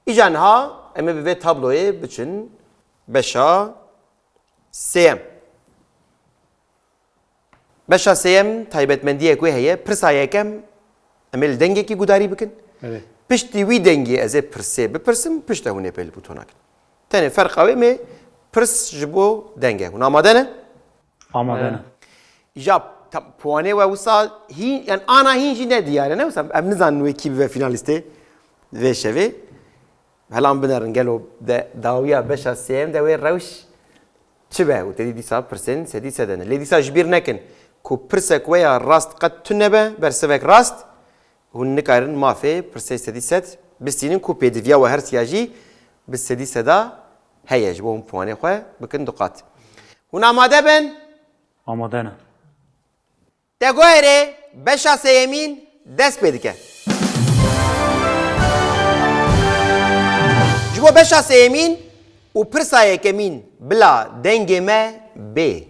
Îca niha em ê bi vê tabloyê biçin beşa sêyem. Beşa sêyem taybetmendiyek wê heye. Pirsa yekem em ê li dengekî gudarî bikin. Erê. Piştî wî dengê ez ê pirsê bipirsim, piştre hûn ê pê li bûtona kin. Tenê ferqa wê me pirs ji bo deng e. Hûn amade ne? Amade ne. Îja puanê we wisa hîn, yani ana hîn jî ne diyar e, ne wisa em nizanin wê kî bibe finalistê vê şevê. Helan binerin gelo de dawiya beşa sêyem de wê rewş çi be û te dî dîsa pirsên sedî sed e ne. Lê dîsa ji bîr nekin ku pirsek we ya rast qet tune be, bersivek rast, hûn nikarin mafê pirsê sedî sed bistînin ku pêdiviya we her siya jî bi sedî seda heye ji bo hûn puanê xwe bikin du qat. Hûn amade bin? Amade ne. Tegoerê beşa sêyemîn dest pê dike. Ji bo beşa sêyemîn û pirsa yekemîn bila dengê me bê.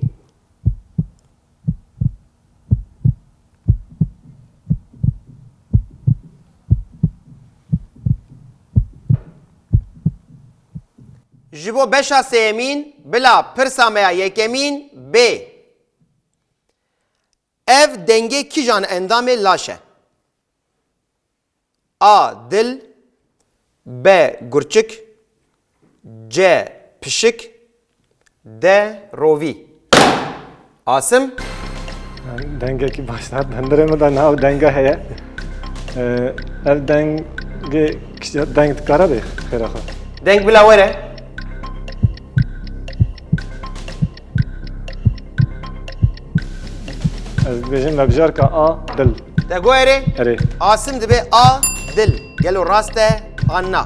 Ji bo beşa sêyemîn bila pirsa me ya yekemîn bê. Ev dengê kîjan endamê laş e? A. Dil. B. Gurçik. C. Pişik. D. Rovî. Asim? Dengekî baş dihat hundirê min de niha ew denge heye. Ee, ev dengê kişiya deng dikare bê xêra xwe. Deng bila were. Ez dibêjim vebjarka A dil. Te go erê? Erê. Asim dibe A dil. Gelo rast e an na?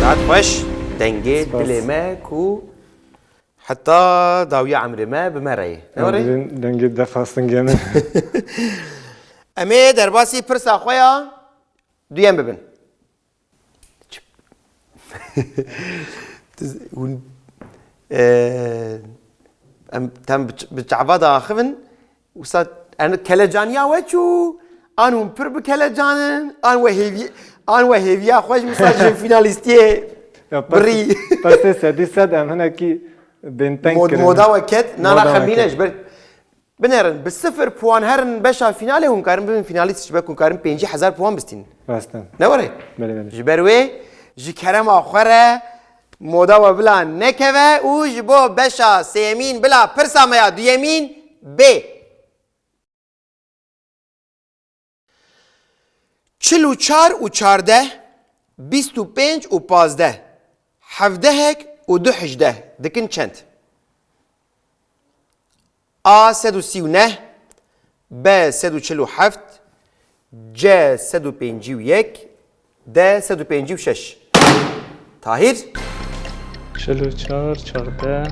Saet xweş, dengê Spas. dilê me ku heta dawiya emrê me bi me re ye. Ne were? Em dengê defa singê min. Em ê derbasî pirsa xwe ya duyem bibin. Hûn, e, em tem bi ç-, bi çava de axivin, wisa, yani kelecaniya we çû, an hûn pir bi kelecanin, an we hêvî-, an we hêviya xwe ji wisa ji finalîstiyê Ya, pers-, birî. Persê sedî sed em hinekî bênteng Mod-, kirin. Moda we ket, nana Moda we xemîne ket. ji ber Binerin, bi sifir puan herin beşa finalê hûn karin bibin finalîst, ji ber ku hûn karin pêncî hezar puan bistînin. Rast e. Ne were? Belê, belê. Ji ber wê, ji kerema xwe re moda we bila nekeve û ji bo beşa sêyemîn bila pirsa me ya duyemîn bê. Çil û çar û çardeh, bîst û pênc û pazdeh, hevdehek û du hejdeh dikin çend? A sed û sî û neh, B sed û çil û heft, C sed û pêncî û yek, D sed û pêncî û şeş. Tahîr? Çil û çar, çardeh.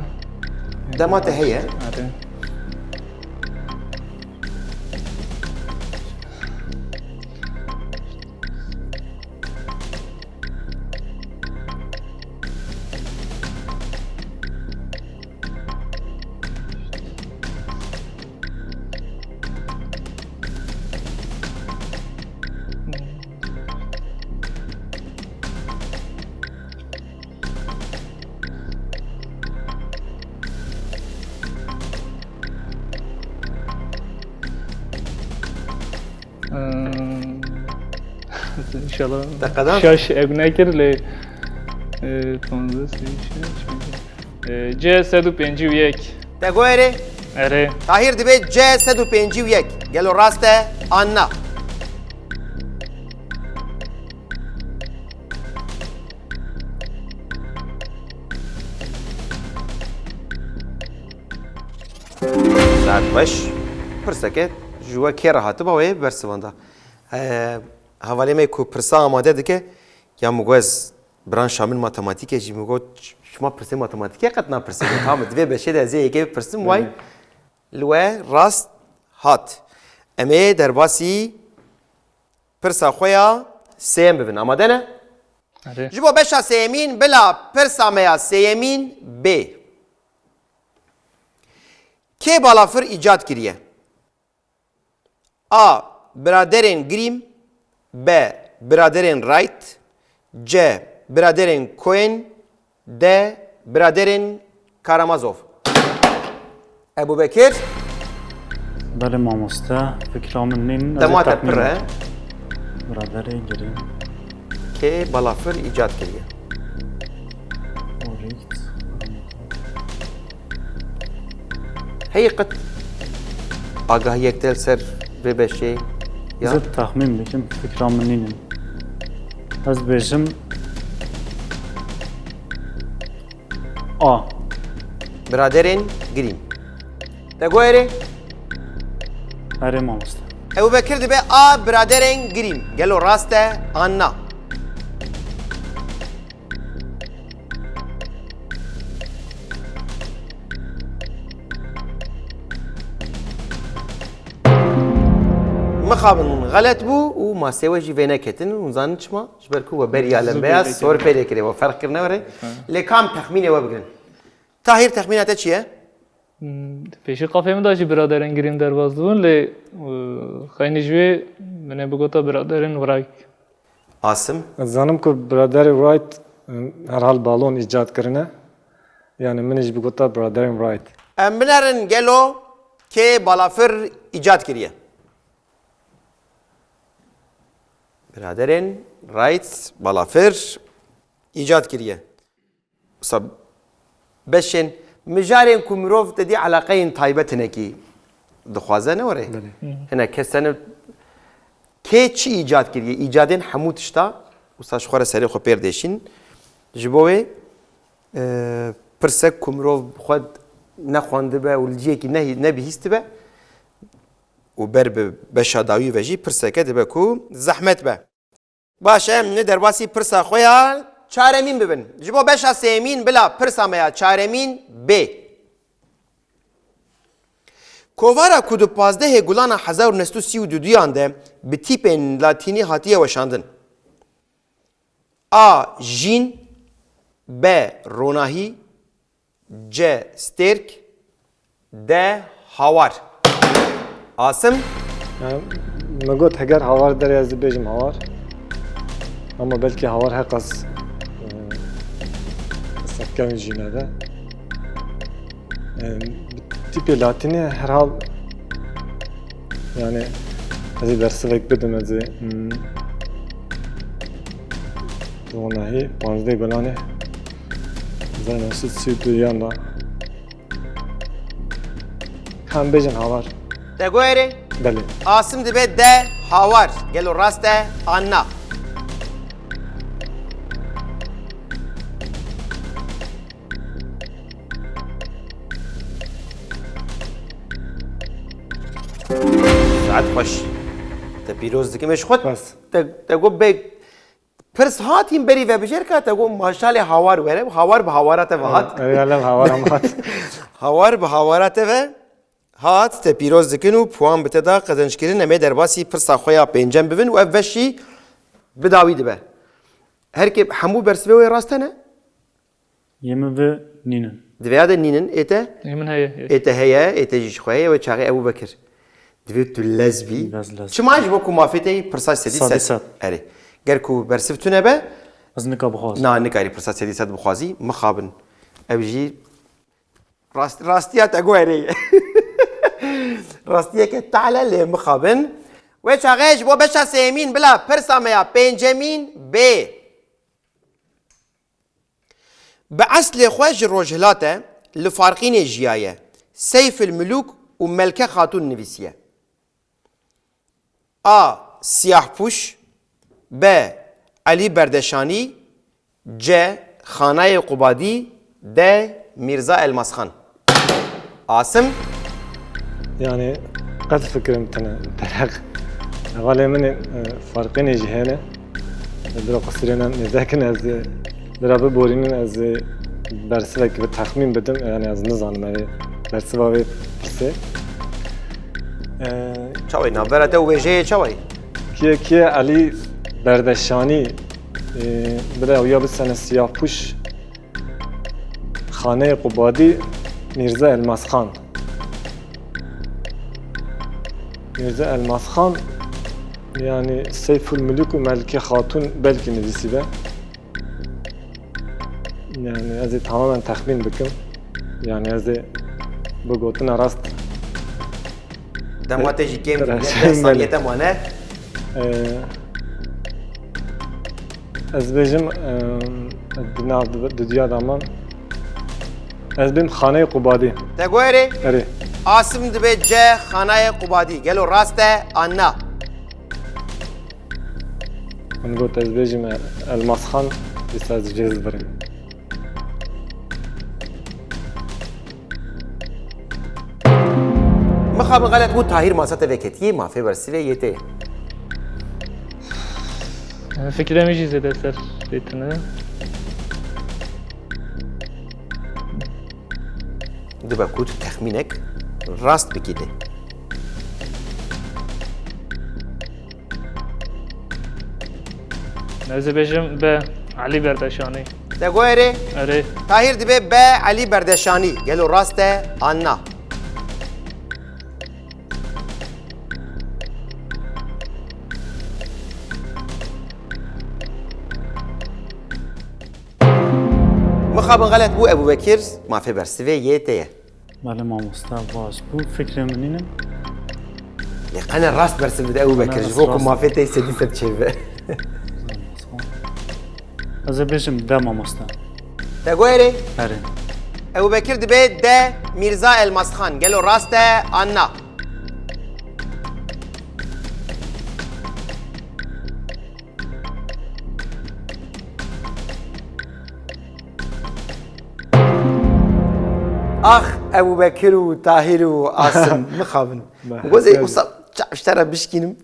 Dema te heye. Erê. İnşallah. Te qedan? Şaş ev nekir lê e, panzdeh, sê, şeş, e, C sed û pêncî û yek. Te got erê? Erê. Tahîr, dibe C sed û pêncî û yek. Gelo rast e an na? Saet xweş. Pirseke ji we kê re hatiba wê bersivanda. Ee, hevalê me ku pirsa amade dike, ya min got ez branşa min matematîk e, jî min got şima pirsê matematîkê qet napirsin. Tamam, divê beşê de ez ê yekê bipirsim, way li we rast hat. Em ê derbasî pirsa xwe ya sêyem bibin. Amade ne? Erê. Ji bo beşa sêyemîn bila pirsa me ya sêyemîn bê. Kê balafir îcad kiriye? A. Biraderên Grimm. B. Biraderên Wright. C. Biraderên Coen. D. Biraderên Karamazov. Ebu Bekir. Belê mamoste, fikra min nîn. Dema te pir e. Biraderê Grimm. Kê balafir îcad kiriye? Wright. Heyî qet agahiyek te li ser vê beşê ya? Ez ê texmîn bikim, fikra min nîn. Ez bêjim A. Biraderên Grimm. Te got erê? Erê mamoste. Ebu Bekir dibe A, biraderên Grimm. Gelo rast e an na? Mixabin xelet bû û masê we jî vêneketin. Hûn zanin çima? Ji ber ku we beriya lembeya sor pê lê kirê, we ferq kirine were. Lê kam texmînê we bigirin. Tahîr, texmîna te çi ye? Pêşî qafê min de jî biraderên Grimm derbas dibûn, lê e, xeynî ji wê min ê bigota biraderên Wright. Asim. Ez zanim ku biraderê Wright e, herhal balon îcad kirine. Yani min jî bigota biraderên Wright. Em binerin gelo kê balafir îcad kiriye? Biraderên Wright balafir îcad kiriye. Wisa beşên mijarên ku mirov te dî eleqeyên taybet hinekî dixwaze ne were. Hinek kes tene kê çi îcad kiriye? Îcadên hemû tişta wisa ji xwe re serê xwe pêr dêşîn. Ji bo wê e, pirsek ku mirov xwe nexwandibe û li ciyekî ne, nebihîstibe û ber bi beşa dawî ve jî pirseke dibe ku zehmet be. Baş e, em li derbasî pirsa xwe ya çaremîn bibin. Ji bo beşa sêyemîn bila pirsa me ya çaremîn bê. Kovara ku di pazdehê Gulana hezar û neh sed û sî û duduyan de bi tîpên latînî hatiye weşandin. A. Jîn. B. Ronahî. C. Stêrk. D. Hawar. Asim. Yani, me got heger hawar derê ez dibêjim hawar. Ama belkî hawar heqas e, hesabkevin jî nebe. E, bi tîpê latînî herhal yani ez ê bersivek bidim ez ê hmm, ronahî panzdeh Gulanê hezar neh sed sî û duyan da. Em bêjin hawar. Te got erê? Belê. Asim dibe D. Hawar. Gelo rast e an na? Saet xweş. Te pîroz dikim ê ji xwe. Bes. Te, te got bê pirs hat hîn berî vebijêr ka te got maşalê hawar were. Hawar bi hawara te ve hat. Erê, elem hawar em hat. Hawar bi hawara te ve hat, te pîroz dikin û puan bi te da qezençkirin. Em ê derbasî pirsa xwe ya pêncem bibin û ev veşî bi dawî dibe. Her kê hemû bersivê wê rast hene? Yê min ve nînin. Divêya de nînin, ê te? Ê min heye. Ê te heye, ê te jî ji xwe heye, wê çaxê Ebû Bekir. Divê tu lez bî. Lez, lez. Çima ji bo ku mafê te yî pirsa sedî sed. Sedî sed. Erê. Ger ku bersiv tune be, Ez nika bixwazim. na nikarî pirsa sedî sed bixwazî, mixabin. Ev jî rast, rastiya te got erê. Rastiyeke tale lê mixabin. Wê çaxê ji bo beşa sêyemîn bila pirsa me ya pêncemîn bê. Bi eslê xwe ji Rojhilat e, li Farqînê jiyaye. Seyfil Milûk û Melke Xatûn nivîsiye. A. Siyahpûş. B. Elî Berdeşanî. C. Xanayê Qubadî. D. Mîrza Elmasxan. Asim. Yani qet fikrim tine terek. Hevalê min ê, e, Farqînê jî hene. Bira qusirê ne nêzekin ez ê bira biborînin ez ê bersivek bi texmîn bidim. Yani ez nizanim ez ê bersiva vê pirsê. E, Çawê navbera te û wêjeyê çawayî? Kiye kiye Elî Berdeşanî, e, bira ew ya bisene Siyahpûş, Xaneyê Qubadî, Mîrza Elmasxan. Mîrza Elmasxan, yani Seyful Muluk û Melike Xatun belkî nivîsîbe. Yani ez ê tamamen texmîn bikim. Yani ez ê bi gotina rast Dema te jî kêm deh saniyê te mane. Ee, ez bêjim, e, di nav di, di diya daman. Ez bêm Xaneyê Qubadî. Te got erê? Erê. Asim dibe C Xanayê Qubadî. Gelo rast e an na? Min got ez bêjim Elmasxan, dîsa ez jê zibirim. Mixabin xelet bû, Tahîr masa te veketiyê, mafê bersivê yê te ye. Fikrê min jî zêde ser têtine. Dibe ku tu texmînek rast bikî dê. Ez ê bêjim B Elî Berdeşanî. Te got erê? Erê. Tahîr dibe B Elî Berdeşanî. Gelo rast e an na? Mixabin xelet bû, Ebû Bekir, mafê bersivê yê te ye. Belê mamoste, baş bû. Fikrê min nîne. Lê qene rast bersiv bide Ebû Bekir, ji bo ku mafê te sedî sed çêbe. Ez ê bêjim D mamoste. Te got erê? Erê. Ebû Bekir dibe D Mîrza Elmasxan. Gelo rast e an na? Ax Ebû Bekir û Tahîr û Asim, mixabin. Wezê usa çav ji te re bişkînim.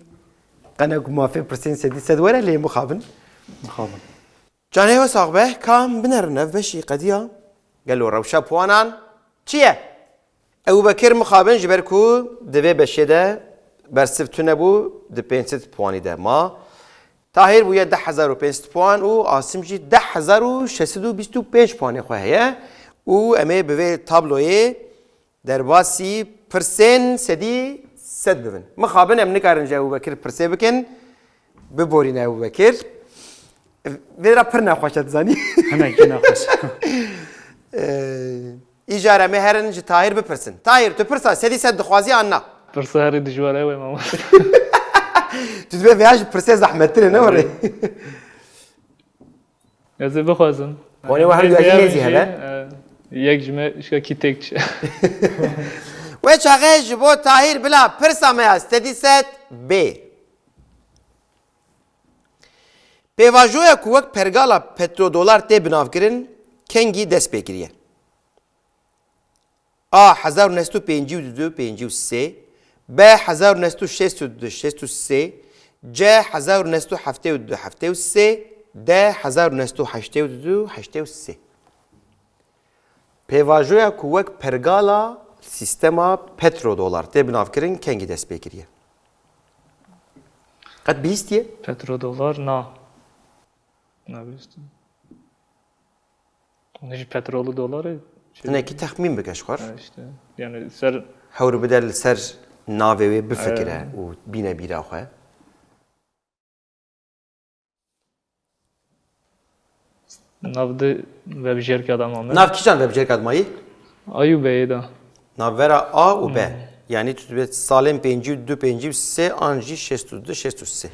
Qene ku mafê pirsên sedî sed were lê mixabin. Mixabin. Canê we sax be, ka em binerin ev beşî qediya. Gelo rewşa puanan çi ye? Ebû Bekir mixabin ji ber ku di vê beşê de bersiv tune bû, di pênc sed puanî de ma. Tahîr bûye deh hezar û pênc sed puan û Asim jî deh hezar û şeş sed û bîst û pênc puanê xwe heye û em ê bi vê tabloyê derbasî pirsên sedî sed bibin. Mixabin em nikarin ji Ebû Bekir pirsê bikin, biborîne Ebû Bekir. Vê ra pir nexweş e, dizanî. Hinekî nexweş. Ee, Îcar em ê herin ji Tahîr bipirsin. Tahîr, tu pirsa sedî sed dixwazî an na? Pirsa herî dijwar ew e, mamoste. Tu dibê vêya ji pirsê zehmettir e, ne were? Ez ê bixwazim. Wanê we her du yekî nêzî hebe? Yek ji me şikakî têk çi. Wê çaxê ji bo Tahîr bila pirsa me ya sedî sed bê. Pêvajoya ku wek pergala petrodolar tê binavkirin, kengî dest pê kiriye? A hezar û neh sed û pêncî û du pêncî û sê, B hezar û neh sed û şêst û du şêst û sê, C hezar û neh sed û heftê û du heftê û sê, D hezar û neh sed û heştê û du heştê û sê. Pêvajoya ku wek pergala sîstema petrodolar tê binavkirin, kengî dest pê kiriye? Qet bihîstiye? Petrodolar na. Nabihîstim. Hûn jî petrol û dolar e? Hinekî texmîn bike ji xwe. Ha, işte. Yani ser Hewr bide li ser navê wê bifikire û bîne bîra xwe. Nav di vebijêrka de mame. Nav kîjan vebijêrka de mayî? A û B'yê de. Navbera A û B. Hmm. Yanî tu dibê salên pêncî û du, pêncî û sê an jî şêst û du, şêst û sê.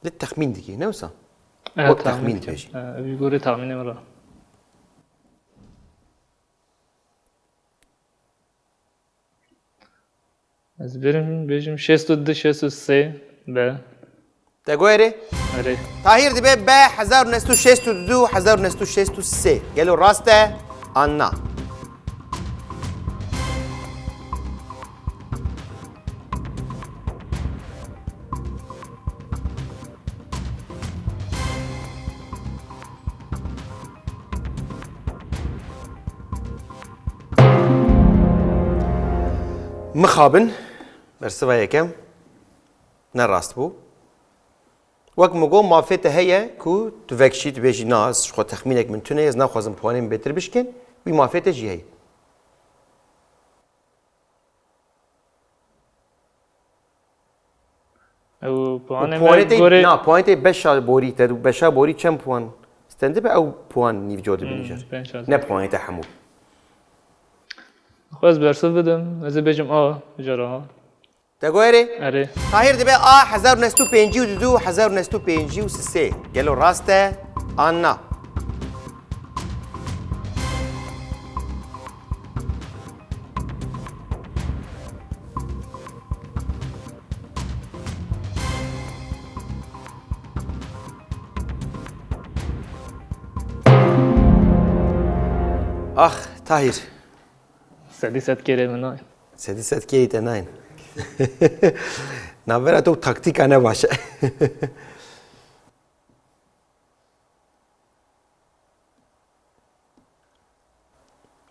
Lê texmîn dikî, ne wisa? Evet, wek texmîn dibêjî. Ev gorî texmînê min re. Ez birim bêjim şêst û du, şêst û sê be. Te goyerê? Erê. Tahîr dibe be hezar û neh sed û şêst û du, hezar û neh sed û şêst û sê. Gelo rast e? An na? Mixabin, bersiva yekem ne rast bû. Wek min got, mafê te heye ku tu vekişî, tu bêjî, na, ez ji xwe texmînek min tune ye, ez naxwazim puanê min bêtir bişkên, wî mafê te jî heye. Ew puanê Û me puanê te, gorê na, puanê te beşa borî, te beşa borî çend puan stendibe, ew puan nîvco dibîne Hmm, jar. pênc hezar. Ne puanê te hemû. Xwe ez bersiv bidim, ez ê bêjim A, jara A. Te goyerê? Erê. Tahîr dibe A hezar û neh sed û pêncî û du, hezar û neh sed û pêncî û sê. Gelo rast e? An na? Ax, Tahîr. Sedî sed kêrê min nayên. Sedî sed kêrî te nayên. Navbera te û taktîka ne baş e.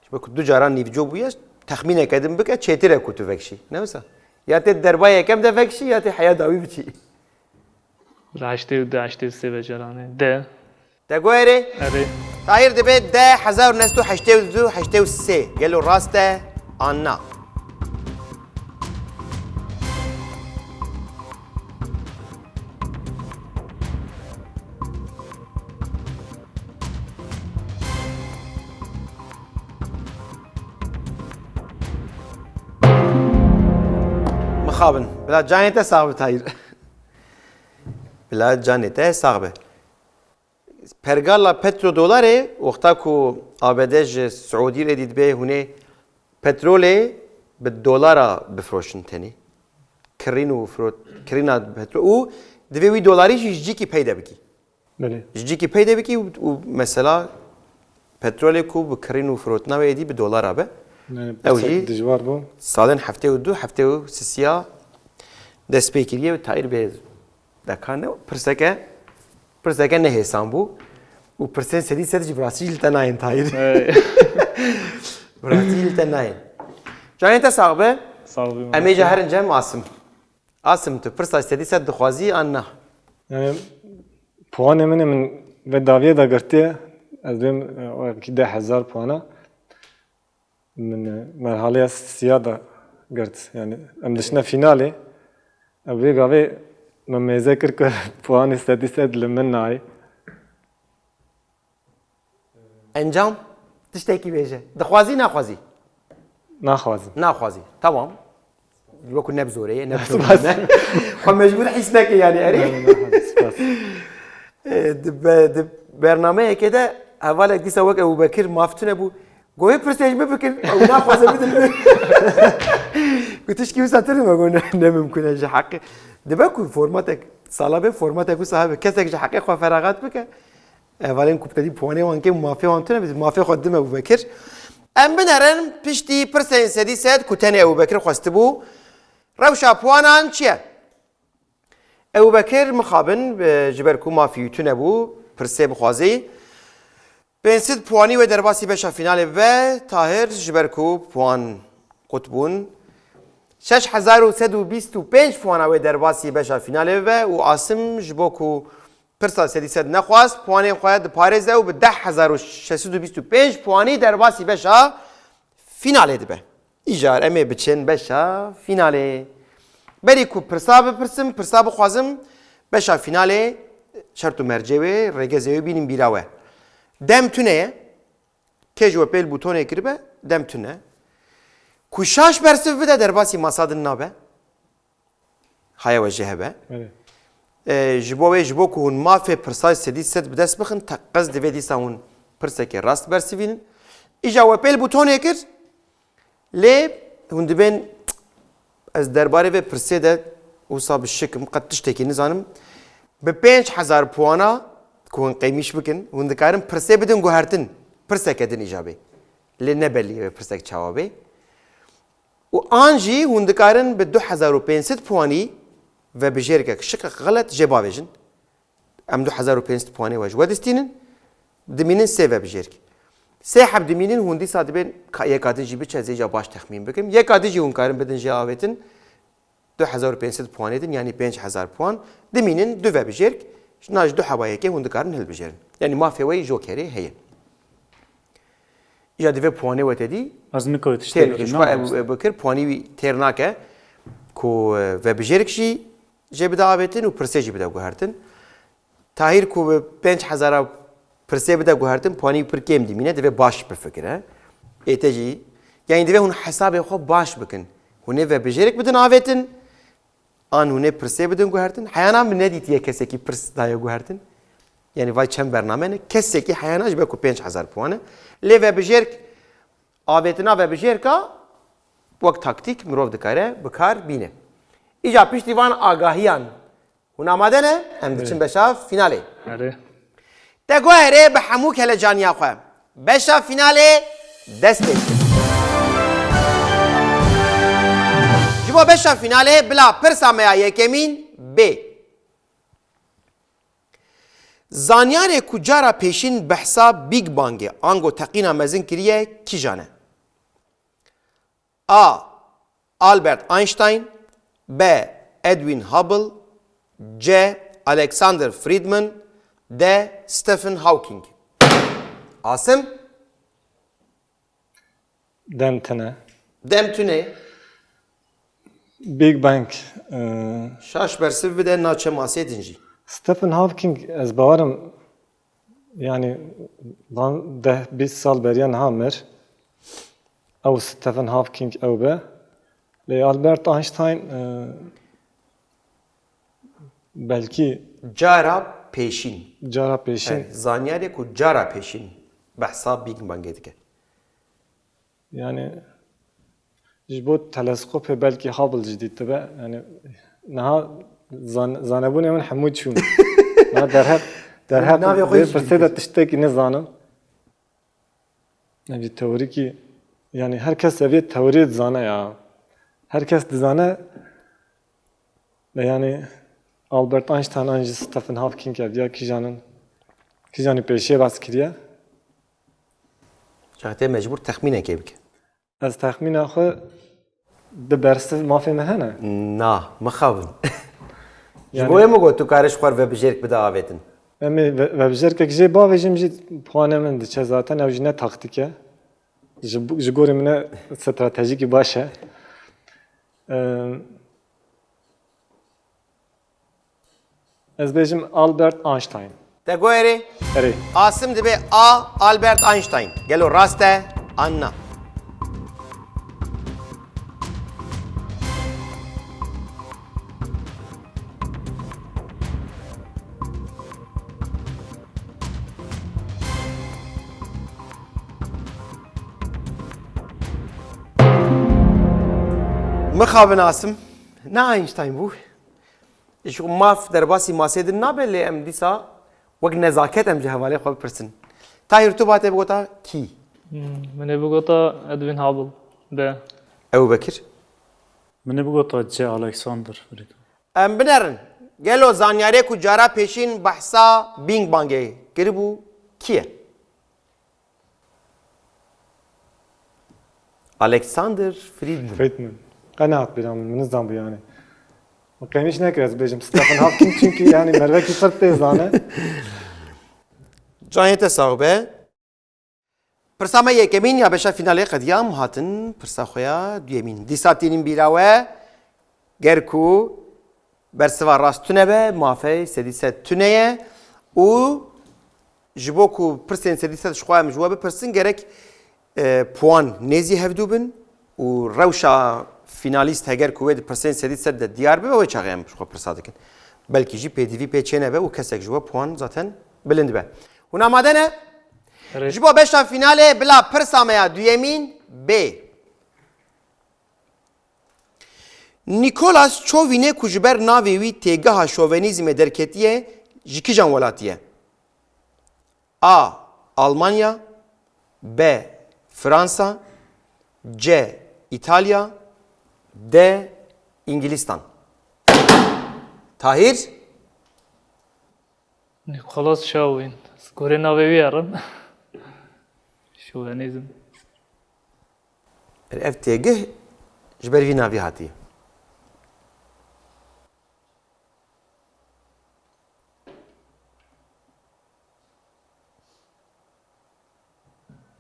Ji bo ku du caran nîvco bûye, texmîneke din bike, çêtir e ku tu vekişî. Ne wisa? Ya tê derba yekem de vekişî, ya tê heya dawî biçî. Li heştê û du, heştê û sê vecaranê. De. Te goyerê? Erê. Tahîr dibe de hezar û neh sed û heştê û du, heştê û sê. Gelo rast e? An na? Mixabin. Bila canê te sax bi Tahîr. Bila canê te sax be. Pergala petrodolarê, wexta ku A B D ji Siûdî re dî dibe hûnê petrolê bi dolara bifroşin tenê. Kirîn û firot-, kirîna petro-, û divê wî dolarî jî ji cîkî peyde bikî. Belê. Ji cîkî peyde bikî û, û mesela petrolê ku bi kirîn û firotina wê êdî bi dolara be. Yani Ew pirsek jî dijwar bû. Salên heftê û du, heftê û sisiya dest pê kiriye û Tahîr bê Deka ne, pirseke, pirseke nehêsan bû û pirsên sedî sed jî bi rastî jî li te nayên Tahîr. Hey. Bi rastî jî li te nayên. Canê te sax be. Sağ ol. Em ê ji herin cem Asim. Asim, tu pirsa sedî sed dixwazî an na? Yani, puanê min ê min ve daviye de girtiye. Ez bêm, e, o ki deh hezar puana. Min, e, merhaleya siya de girt. Yani, em dişine finalê. Ev vê gavê min mêze kir ku puanê sedî sed li min nayê. Encam? Tiştekî bêje. Dixwazî, naxwazî? Naxwazim. Naxwazî. Tamam. Wekî ne bi zorê ye, ne bi zorê ye. Xwe mecbûr hîs neke yani, erê? Ne, ne, ne, spas. E, di be-, di bernameyekê de hevalek dîsa wek Ebu Bekir maf tune bû. Goyê pirsê ji min bikin, ew naxwaze bidin min. Ku tişkî wisa tir dime, got, ne, ne mimkun e ji heqê. Dibe ku formatek, sala bê formatek wisa hebe, kesek ji heqê xwe feragat bike. Hevalên ku bi te dî puanê wan kêm, mafê wan tune, bi mafê xwe dime Ebu Bekir. Em binerin piştî pirsên sedî sed ku tenê Ebu Bekir xwestibû. Rewşa puanan çi ye? Ebu Bekir mixabin, e, ji ber ku mafî wî tune bû, pirsê bixwazî. Pênc sed puanî wê derbasî beşa fînalê bibe, Tahir ji ber ku puan qut bûn. Şeş hezar û sed û bîst û pênc puana wê derbasî beşa fînalê bibe û Asim ji bo ku pirsa sedî sed nexwast, puanên xwe diparêze û bi deh hezar û şeş sed û bîst û pênc puanî derbasî beşa fînalê dibe. Îcar em ê biçin beşa fînalê. Berî ku pirsa bipirsim, pirsa bixwazim, beşa fînalê şert û mercê wê, rêgezê wê bînin bîra we. Dem tune ye. Kê ji we pêl bûtonê kiribe, dem tune. Ku şaş bersiv bide derbasî masa din nabe. Haya we jê hebe. Evet. E, ji bo wê, ji bo ku hûn mafê pirsa sedî sed bi dest bixin, teqez divê dîsa hûn pirsekê rast bersivînin. Îja we pêl bûtonê kir, lê hûn dibên ez derbarê vê pirsê de wisa bi şik im, qet tiştekî nizanim. Bi pênc hezar puana ku hûn qeymîş bikin, hûn dikarin pirsê bidin guhertin. Pirseke din îja bê. Lê ne belî ye wê pirsek çawa bê. Û an jî hûn dikarin bi du hezar û pênc sed puanî vebijêrkek şikek xelet jê bavêjin. Em du hezar û pênc sed puanê we ji we distînin, dimînin sê vebijêrk. Sê heb dimînin, hûn dîsa dibên ka yeka din jî biçe, ez ê îja baş texmîn bikim. Yeka din jî hûn karin bidin jê avêtin, du hezar û pênc sed puanê din, yanî pênc hezar puan, dimînin du vebijêrk, na ji du heba yekê hûn dikarin hilbijêrin. Yanî mafê we yî jokerê heye. Îja divê puanê we tedî Ez nika têr tiştek bike, ji xwe ev, ev bikir, puanî wî têr nake ku, e, vebijêrk jî jê bide avêtin û pirsê jî bide guhertin. Tahîr ku bi pênc hezara pirsê bide guhertin, puanî pir kêm dimîne, divê baş bifikire. Ê te jî, yanî divê hûn hesabê xwe baş bikin. Hûn ê vebijêrek bidin avêtin, an hûn ê pirsê bidin guhertin. Heyana min nedîtiye kesekî pirs daye guhertin. Yanî vay çend bername ne. Kesekî heyana ji ber ku pênc hezar puan e. Lê vebijêrk, avêtina vebijêrka wek taktîk mirov dikare bi kar bîne. Îja piştî van agahiyan hûn amade ne? Em diçin Evet. beşa finalê. Erê. Te guherê bi hemû kelecaniya xwe. Beşa finalê dest pê dike. Ji bo beşa finalê bila pirsa me ya yekemîn bê. Zanyarê ku cara pêşîn behsa Big Bangê ango teqîna mezin kiriye kîjan e? A. Albert Einstein, B. Edwin Hubble, C. Alexander Friedman, D. Stephen Hawking. Asim? Dem tune. Dem tune. Big Bang, e, Şaş bersiv bide naçe masê din jî. Stephen Hawking, ez bawerim, yani, van deh bîst sal beriya niha mir. Ew Stephen Hawking ew be. Lê Albert Einstein, e, belkî Cara pêşîn. Cara pêşîn. Evet, zanyarê ku cara pêşîn behsa Big Bangê dike. Yani, ji bo teleskopê belkî Hubble jî dîtibe. Yani, niha zan-, zanebûnê min hemû çûn. Niha derheq, derheq Navê xwe vê jî pirsê de dîtir. tiştekî nizanim. Ev jî teorîkî, yani her kes ev yê teoriyê dizane ya. Her kes dizane, yani Albert Einstein an jî Stephen Hawking ev ya kîjan in, kîjanî pêşiyê behs kiriye. Çaxê te mecbûr texmînekê bike. Ez texmîna xwe di bersiv mafê min hene? Na, mixabin. Ji Yani bo yê min got tu karê ji xwe re vebijêrk bide avêtin. Em ê ve-, vebijêrkek jê bavêjim jî puanê min diçe zaten, ew jî ne taktîk e. Ji, ji gorî min e stratejîkî baş e. Em, Ez bêjim Albert Einstein. Te guherê? Erê. Asim dibe A, Albert Einstein. Gelo rast e an na? Mixabin Asim. Ne Einstein bû. Ji maf derbasî masê din nabe, lê em dîsa wek nezaket em ji hevalê xwe bipirsin. Tahir, tu ba te bigota kî? Hmm, min ê bigota Edwin Hubble. De. Ew Bekir? Min ê bigota C. Alexander Friedman. Em binerin. Gelo zanyarê ku cara pêşîn behsa Big Bangê kiribû kî ye? Alexander Friedman. Friedman. Qe nehat bîra min, min nizanbû yani. Min qeynîş nekir ez bêjim Stephen Hawking, çünkü yani mervekî pir tê zane. Canê te sax be. Pirsa me yekemîn ya beşa finalê qediya, em hatin pirsa xwe ya duyemîn. Dîsa tînin bîra we, ger ku bersiva rast tune be, mafê sedî sed tune ye û ji bo ku pirsên sedî sed ji xwe em ji we bipirsin, gerek, e, puan nêzî hevdû bin. û rewşa fînalîst heger ku wê di pirsên sedî sed de diyar bibe, wê çaxê em ji xwe pirsa dikin. Belkî jî pêdivî pê çênebe û kesek ji we puan zaten bilind be. Hûn amade ne? Erê. Ji bo beşa fînalê bila pirsa me ya duyemîn bê. Nîkolas Çovînê ku ji ber navê wî têgeha şovenîzmê derketiye, ji kîjan welatî ye? A. Almanya. B. Fransa. C. Îtalya. D. Îngilîstan. Tahîr? Nîkolas Çawîn. Gorê navê wî herim. Şovenîzm. Ev têgih ji ber vî navî hatiye.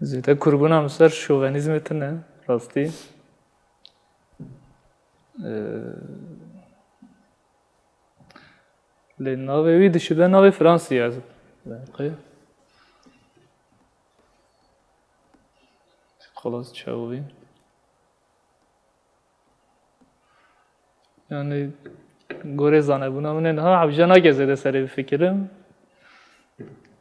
Zêde kurbûna min ser şovenîzmê tune, rastî. Ee, lê navê wî dişibe navê Fransî ez. Qey? Xelas çawî. Yani gorê zanebûna min ê niha hewce nake zêde serê bifikirim.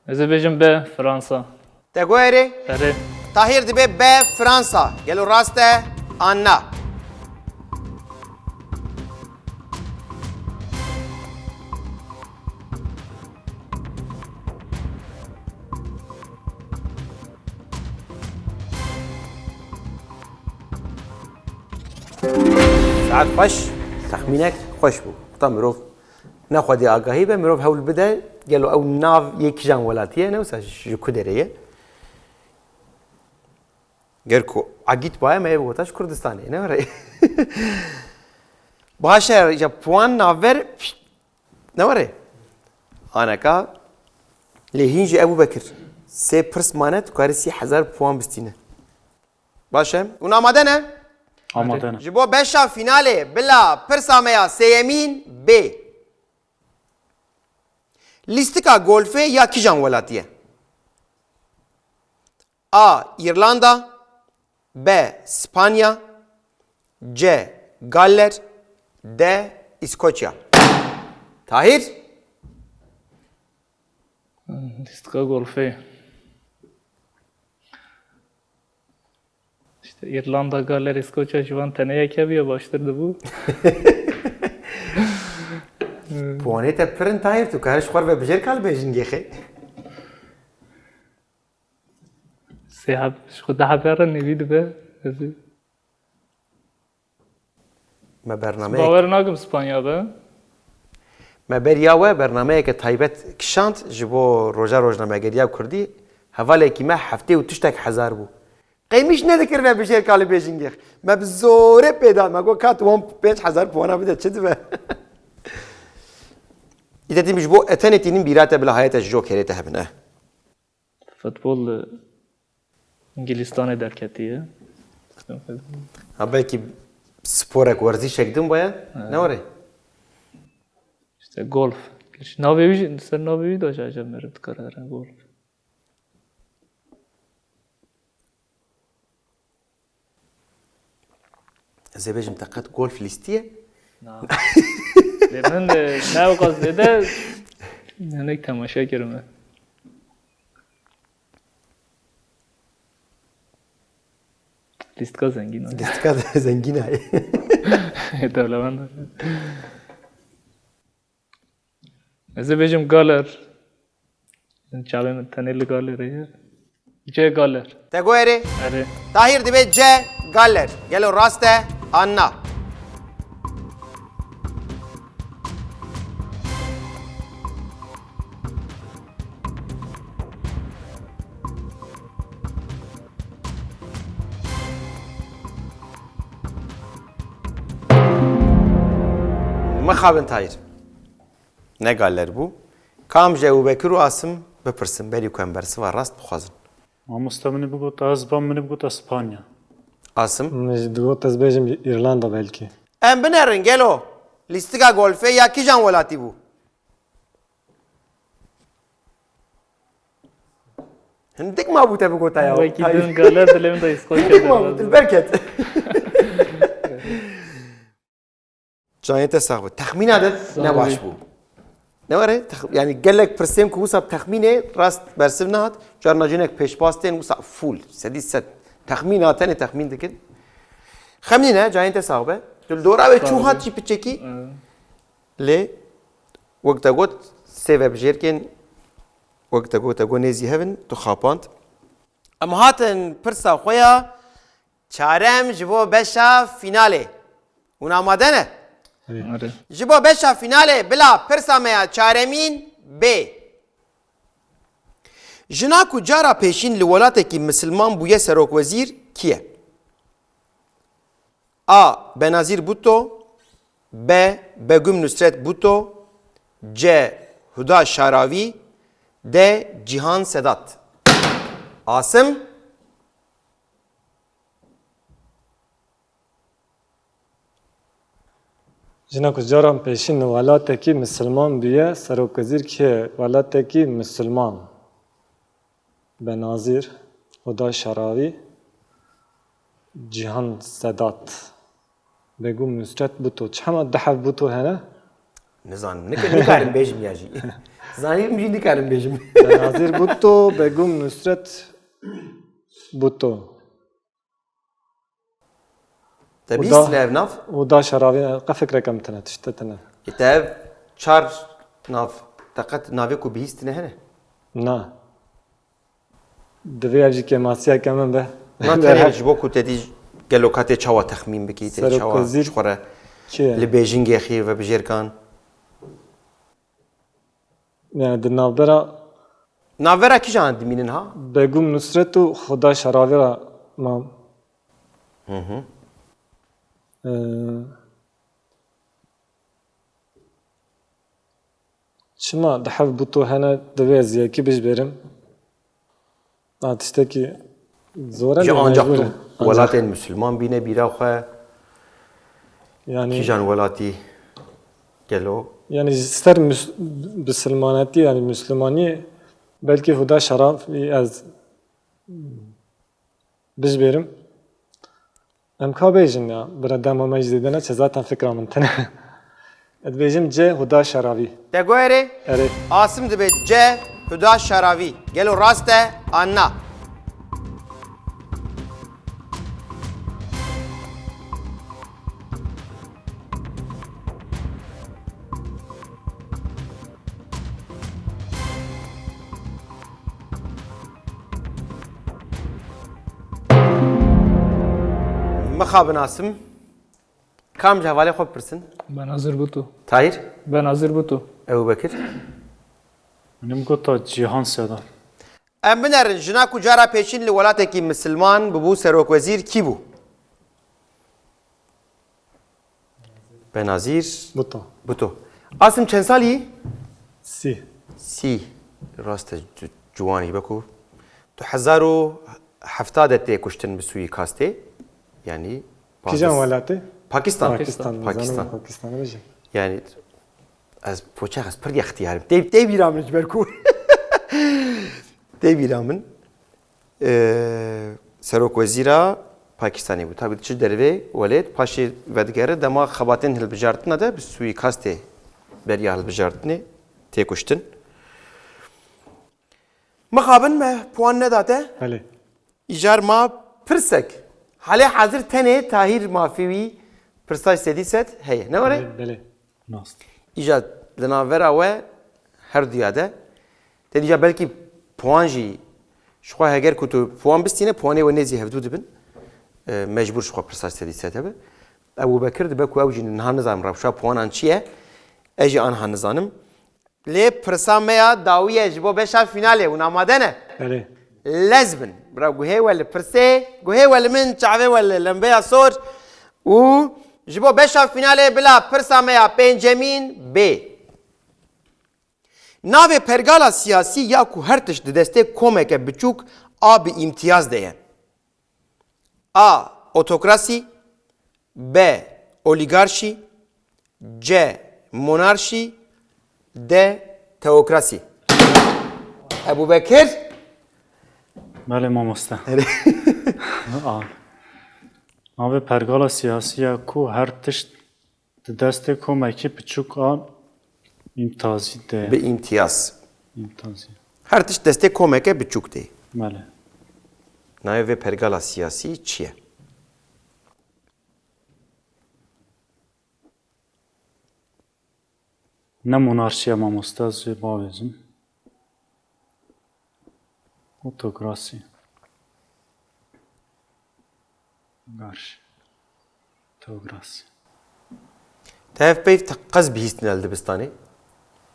Ez ê bêjim B, Fransa. Te got erê? Erê. Tahîr dibê B, Fransa. Gelo rast e an na? Saet xweş, texmînek xweş bû. Heta mirov ne xwedî agahî be, mirov hewl bide, gelo ew nav yê kîjan welatî ye, ne wisa ji ku derê ye? Ger ku Egît baye, me yê bigota ji Kurdistanê, ne were? Baş e, ya puan navber, ne were? Aneka, lê hîn jî Ebû Bekir. Sê pirs mane, tu karî sî hezar puan bistîne. Baş e. Hûn amade ne? Amade ne. Ji bo beşa fînalê bila pirsa me ya sêyemîn bê. Lîstika golfê ya kîjan welatî ye? A. Îrlanda. B. Spanya. C. Galler. D. Îskoçya. Tahîr? Lîstika golfê. İşte Îrlanda, Galler, Îskoçya ji van tenê yek hebiya baştir dibû. Puanê te pir in Tahîr, tu karî ji xwe re ve bijêr ka li Bêjingê xê. Sê heb, ji xwe du hebê re nêvî dibe. Ez ê Me bernameyek. Bawer nakim Spanya be. Me beriya we bernameyeke taybet kişand ji bo roja rojnamegeriya kurdî. Hevalekî me heftê û tiştek hezar bû. Qeymiş nedikirine bijêr ka li Bêjingê. Me bi zorê pê da. Me got ka tu wan pênc hezar puana bide, çi dibe? Îdetî min ji bo etenê tînin bîra te bila hayete ji jokerê te hebin e. Futbol li Îngilîstanê derketiye. Ha, belkî sporek, werzîşek din baye? Ne were? İşte golf. Gerçi navê wî jî, ser navê wî de jî acem meriv dikare here, golf. Ez ê bêjim te qet golf lîstiye? Na. Lê min, e, ne ew qas zêde hinek temaşe kirime. Lîstika zengîn e. Lîstika zengîn e. Dewlemend e. Ez ê bêjim Galer. Çavê min tenê li Galerê ye. C Galer. Te got erê? Erê. Tahîr dibê C Galer. Gelo rast e an na? Mixabin Tahîr. Ne Galler bû. Kam ji Ebûbekir û Asim bipirsin, berî ku em bersiva rast bixwazin? Mamoste min ê bigota, ez ba min ê bigota Spanya. Asim? Min jî digot ez bêjim Îrlanda belkî. Em binerin gelo. Lîstika golfê ya kîjan welatî bû? Hindik mabû te bigota ya. Wekî din Galler dilê min de Îskoçya. Hindik mabû, tu li ber ket. Cayê te sax be. Texmîna de ne baş bû. Ne were? Tex-, yani gelek pirsên ku wisa texmînê rast bersiv nehat. Carna jinek pêşbaz tên wisa full, sedî sed. Texmîna tenê texmîn dikin. Xemnîne, cayên te sax be. Tu li dora wê çû hat jî piçekî. Lê wek te got, sê vebijêrkên, wek te got, te got nêzî hev in, tu xapand. Em hatin pirsa xwe ya çarem ji bo beşa fînalê. Hûn amade ne? Erê. Ji bo beşa fînalê bila pirsa me ya çaremîn bê. Jina ku cara pêşîn li welatekî misilman bûye serokwezîr kî ye? A. Benazîr Bhutto. B. Begum Nusret Bhutto. C. Huda Şaravî. D. Cîhan Sedat. Asim. Jina ku caran pêşîn li welatekî misilman bûye serokwezîr kê ye? Welatekî misilman. Benazîr, Huda Şaravî, Cîhan Sedat, Begum Nusret Bhutto. Çi hema du heb Bhutto hene? Nizanim. Nik-, nikarim bêjim ya jî. Zanîbim jî nikarim bêjim. Benazîr Bhutto, Begum Nusret Bhutto. Te bîst li ev nav? Huda Şaravî, qe fikreke min tine, tişt te tine. Ê te ev çar nav, te qet navê ku bihîstine hene? Na. Divê ev jî kêmasiyeke min be. Na, tenê ji bo ku te dî gelo ka tê çawa texmîn bikî, tê çawa ji xwe re kê ye? Li bêjingê xî ve bijêrkan. Yani di navbera Navbera kîjan dimînin ha? Begum Nusret û Xuda Şeravî re mam. Hı hı. Ee, çima di hev Bûto hene, divê ez yekî bijbêrim. Na tiştekî zor e. Ji ancak tu welatên Musulman bîne bîra xwe. Yani kîjan welatî gelo? Yani ji ser mus-, bisilmanetî, yani Musulmanî belkî Huda Şeravî ez bijbêrim. Em ka bêjin ya, bira dema me jî zêde neçe, zaten fikra min tune. Ez dibêjim C, Huda Şeravî. Te got erê? Erê. Asim dibe C, Huda Şeravî. Gelo rast e an na? Mixabin Asim. Kam ji hevalê xwe bipirsin? Benazir Bûto. Tahîr? Benazir Bûto. Ebu Bekir? Min gota Cîhan Sedat. Em binerin, jina ku cara pêşîn li welatekî misilman bibû serokwezîr kî bû? Benazîr Bûto. Bûto. Asim çend salî? Sî. Sî. Rast e, ci-, ciwanî be ku. Tu hezar û hefta de tê kuştin bi suîkastê. Yani kîjan welatê? Pakistan. Pakistan. Pakistan. Pakistan. Pakistan bêje. Yani ez poçax, ez pir extiyar im. Tê, tê bîra min ji ber ku. Tê bîra min. Ee, Serokwezîra Pakistanê bû. Tabi diçe dervê welêt, paşê vedigere dema xebatên hilbijartina de bi suîkastê beriya hilbijartinê tê kuştin. Mixabin me puan nedate. Belê. Îcar ma pirsek. Halê hazir tenê Tahîr mafî wî pirsa sedî sed heye. Ne were? Belê, belê. Rast. Îcar di navbera we her duya de. Te dîca belkî puan jî ji xwe heger ku tu puan bistîne, puanê we nêzî hevdû dibin. E, mecbûr ji xwe pirsa sedî sed hebe. Ebu Bekir dibe ku ew jî niha nizanim rewşa puanan çi ye. Ez jî aniha nizanim. Lê pirsa me ya dawî ye ji bo beşa fînalê. Hûn amade ne? Belê. Lez bin. Bira guhê we li pirsê, guhê we li min, çavê we li lembeya sor. Û ji bo beşa fînalê bila pirsa me ya pêncemîn bê. Navê pergala siyasî ya ku her tişt di destê komeke biçûk a bi îmtiyaz de ye. A. Otokrasî. B. Olîgarşî. C. Monarşî. D. Teokrasî. Ebu Bekir. Belê mamoste. Erê. A. Navê pergala siyasî ya ku her tişt Di destê komekî piçûk a îmtazî de. Bi îmtiyaz. Îmtazî. Her tişt destê komeke biçûk tê. Belê. Navê vê pergala siyasî çi ye? Ne monarşiya mamoste, ez jê bavêjim. Otokrasî. Garş. Teokrasî. Te ev peyv teqez bihîstine li dibistanê?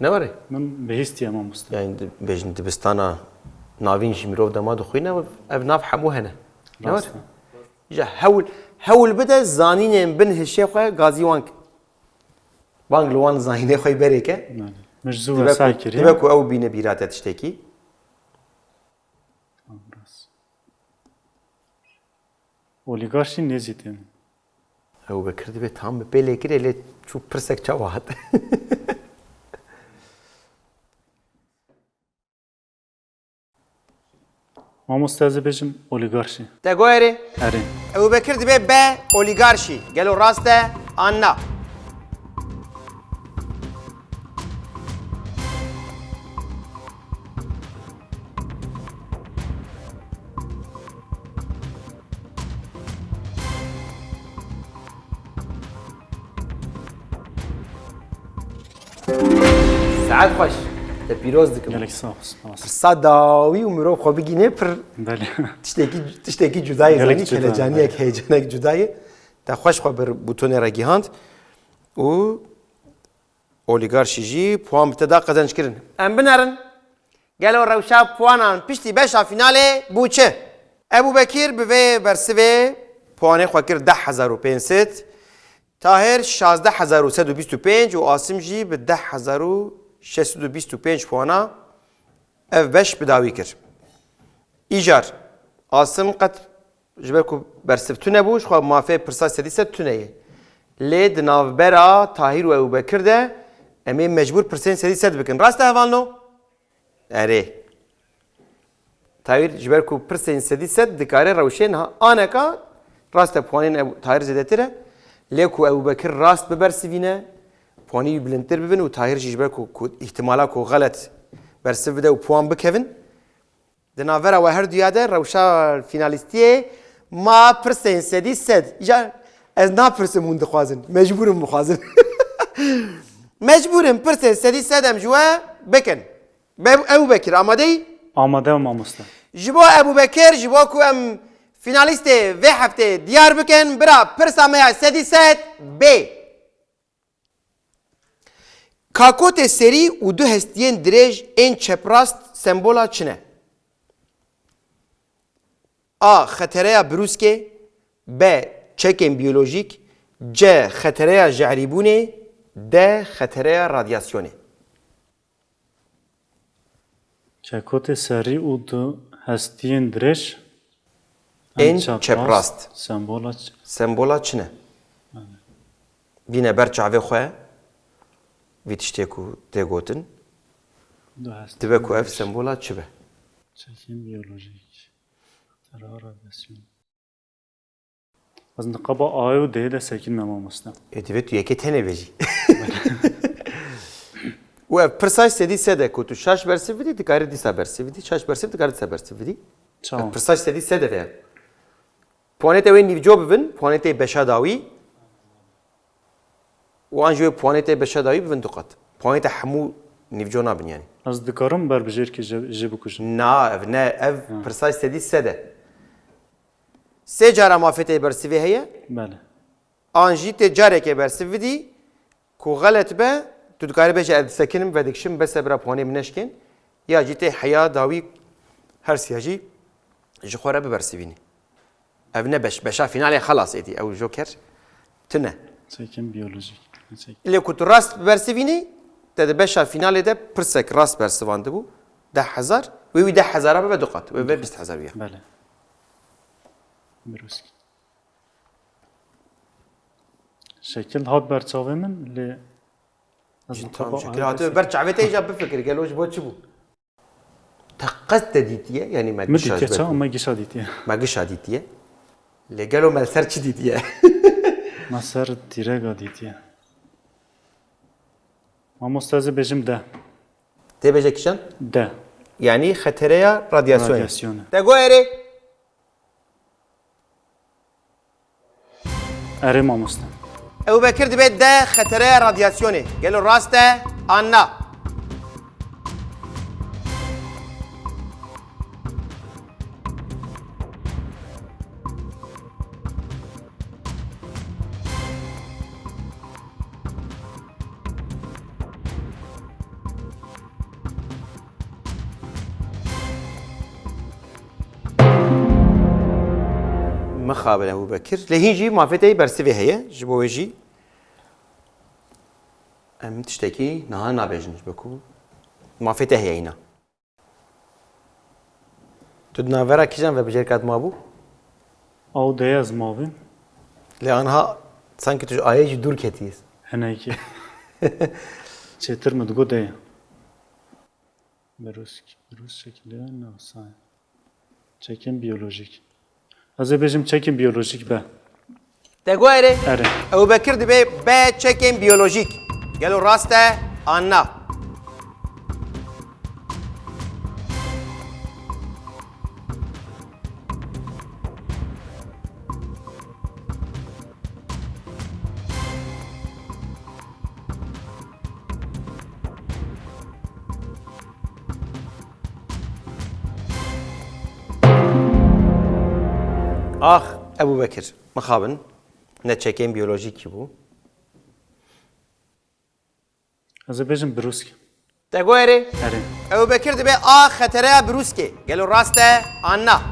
Ne were? Min bihîstiye mamoste. Yani di- bêjin dibistana navîn jî mirov dema dixwîne, ev nav hemû hene. Ne were? Rast e. Îja hewl, hewl bide zanînên bin hişê xwe gazî wan ke. Bang li wan zanînê xwe berê ke. Yani, min ji zû Dibe wesay ku, kiriye. dibe ku ew bîne bîra te tiştekî. Rast. Olîgarşî nêzî tên. Ew Bekir dibe tam bi pê lê kirê lê çû pirsek çawa hat. Mamoste, ez ê bêjim olîgarşî. Te goyerê? Erê. Ew Bekir dibe be olîgarşî. Gelo rast e an na? Saet xweş. Te pîroz dikim. Gelek sağ olsun. Sağ olsun. Pirsa dawî û mirov xwe bigîne pir Belê. tiştekî, tiştekî cuda ye, Gelek zanî cuda, kelecaniyek, belê. heyecanek cuda ye. Te xweş xwe bir bûtonê re gihand û olîgarşî jî puan bi te da qezenc kirin. Em binerin. Gelo rewşa puanan piştî beşa finalê bû çi? Ebû Bekir bi vê bersivê puanê xwe kir deh hezar û pênc sed, Tahir şazdeh hezar û sed û bîst û pênc û Asim jî bi deh hezar û şeş sed û bîst û pênc puana ev beş bi dawî kir. Îcar, Asim qet ji ber ku bersiv tune bû, ji xwe mafê pirsa sedî sed tune ye. Lê di navbera Tahir û Ebûbekir de em ê mecbûr pirsên sedî sed bikin. Rast e hevalno? Erê. Tahir ji ber ku pirsên sedî sed dikare rewşê niha aneka rast e puanên Ebu-, Tahir zêdetir e. Lê ku Ebûbekir rast bibersivîne, puanî wî bilindtir bibin û Tahir jî ji ber ku, ku îhtimala ku xelet bersiv bide û puan bikevin, di navbera we her duya de rewşa fînalîstiyê ma pirsên sedî sed. Îcar ez napirsim hûn dixwazin. Mecbûr im bixwazin. Mecbûr im pirsên sedî sed em ji we bikin. Be-, Ebûbekir, amadeyî? Amade im mamoste. Ji bo Ebûbekir, ji bo ku em fînalîstê vê heftê diyar bikin, bira pirsa me ya sedî sed bê. Kakotê serî û du hestiyên dirêj ên çeprast sembola çi ne? A. Xetereya brûskê. B. Çekên biyolojîk. C. Xetereya jehrîbûnê. D. Xetereya radyasyonê. Çekotê serî û du hestiyên dirêj. Ên çeprast. Sembola ç- Sembola çi ne? Bîne ber çavê xwe vî tiştê ku tê gotin. du hestiyên Dibe ku ev dirêj. Sembola çi be? Çekên biyolojîk. Xetera radyasyon. Ez niqaba A û D de sekinme mamoste. E, divê tu yekê tenê bêjî. Û ev pirsa sedî sed e ku tu şaş bersiv bidî, dikarî dîsa bersiv bidî, şaş bersiv dikarî dîsa bersiv bidî. Çawa? Pirsa sedî sed e vê. Puanê te wê nîvco bibin, puanê te beşa dawî. Û an jî wê puanê te beşa dawî bibin du qat. Puanê te hemû nîvco nabin yani. Ez dikarim berbijêrkê jê, jê bikujim. Na, ev ne, ev pirsa sedî sed e. Sê cara mafê te bersivê heye. Belê. An jî tê carekê bersiv bidî ku xelet be, tu dikarî bêje ez disekinim, vedikişim, bes e bira puanê min neşkên, ya jî tê heya dawî her siya jî ji xwe re bibersivînî. Ev ne beş, beşa fînalê xelas êdî, ew joker tune. Çekên biyolojîk. Çek- Lê ku tu rast bibersivînî, te di beşa fînalê de pirsek rast bersivandibû, deh hezar, wê wî deh hezara bibe du qat, wê bibe bîst hezar wî ya. Belê. Brûsk. Şekil hat ber çavê min, lê ez Jî niqaba tam şekil A û D hatibe ber çavê te, îca bifikir, gelo ji bo çi bû? Te qet te dîtiye, yani me Min gişa dîtiye ji ber çawa, ku- me gişa dîtiye. Me gişa dîtiye. Lê gelo me li ser çi dîtiye? Me ser tîrega dîtiye. Mamoste, ez ê bêjim de. Tê bêje kîjan? De. Yanî xetereya radyasyonê. Radyasyonê. Te got erê? Erê mamoste. Ebu Bekir dibê de xetereya radyasyonê. Gelo rast e an na? Mixabin Ebu Bekir. Lê hîn jî mafê te yê bersivê heye. Ji bo wê jî em tiştekî niha nabêjin ji bo ku mafê te heye hîna. Tu di navbera kîjan vebijêrka di mabû? Ew de ye ez mabîm. Lê aniha sanki tu ji ayê jî dûr ketiyî. Hinekî. Çêtir min digot de ye. Brûsk. Brûsk şekilde ne wisa ye. Çekên biyolojîk. Ez ê bêjim çekên biyolojîk be. Te got erê? Erê. Ebu Bekir dibê be çekên biyolojîk. Gelo rast e an na? Ax Ebu Bekir, mixabin, ne çekên biyolojîkî bû. Ez ê bêjim brûsk. Te got erê? Erê. Ebu Bekir dibê a xetereya brûskê. Gelo rast e an na?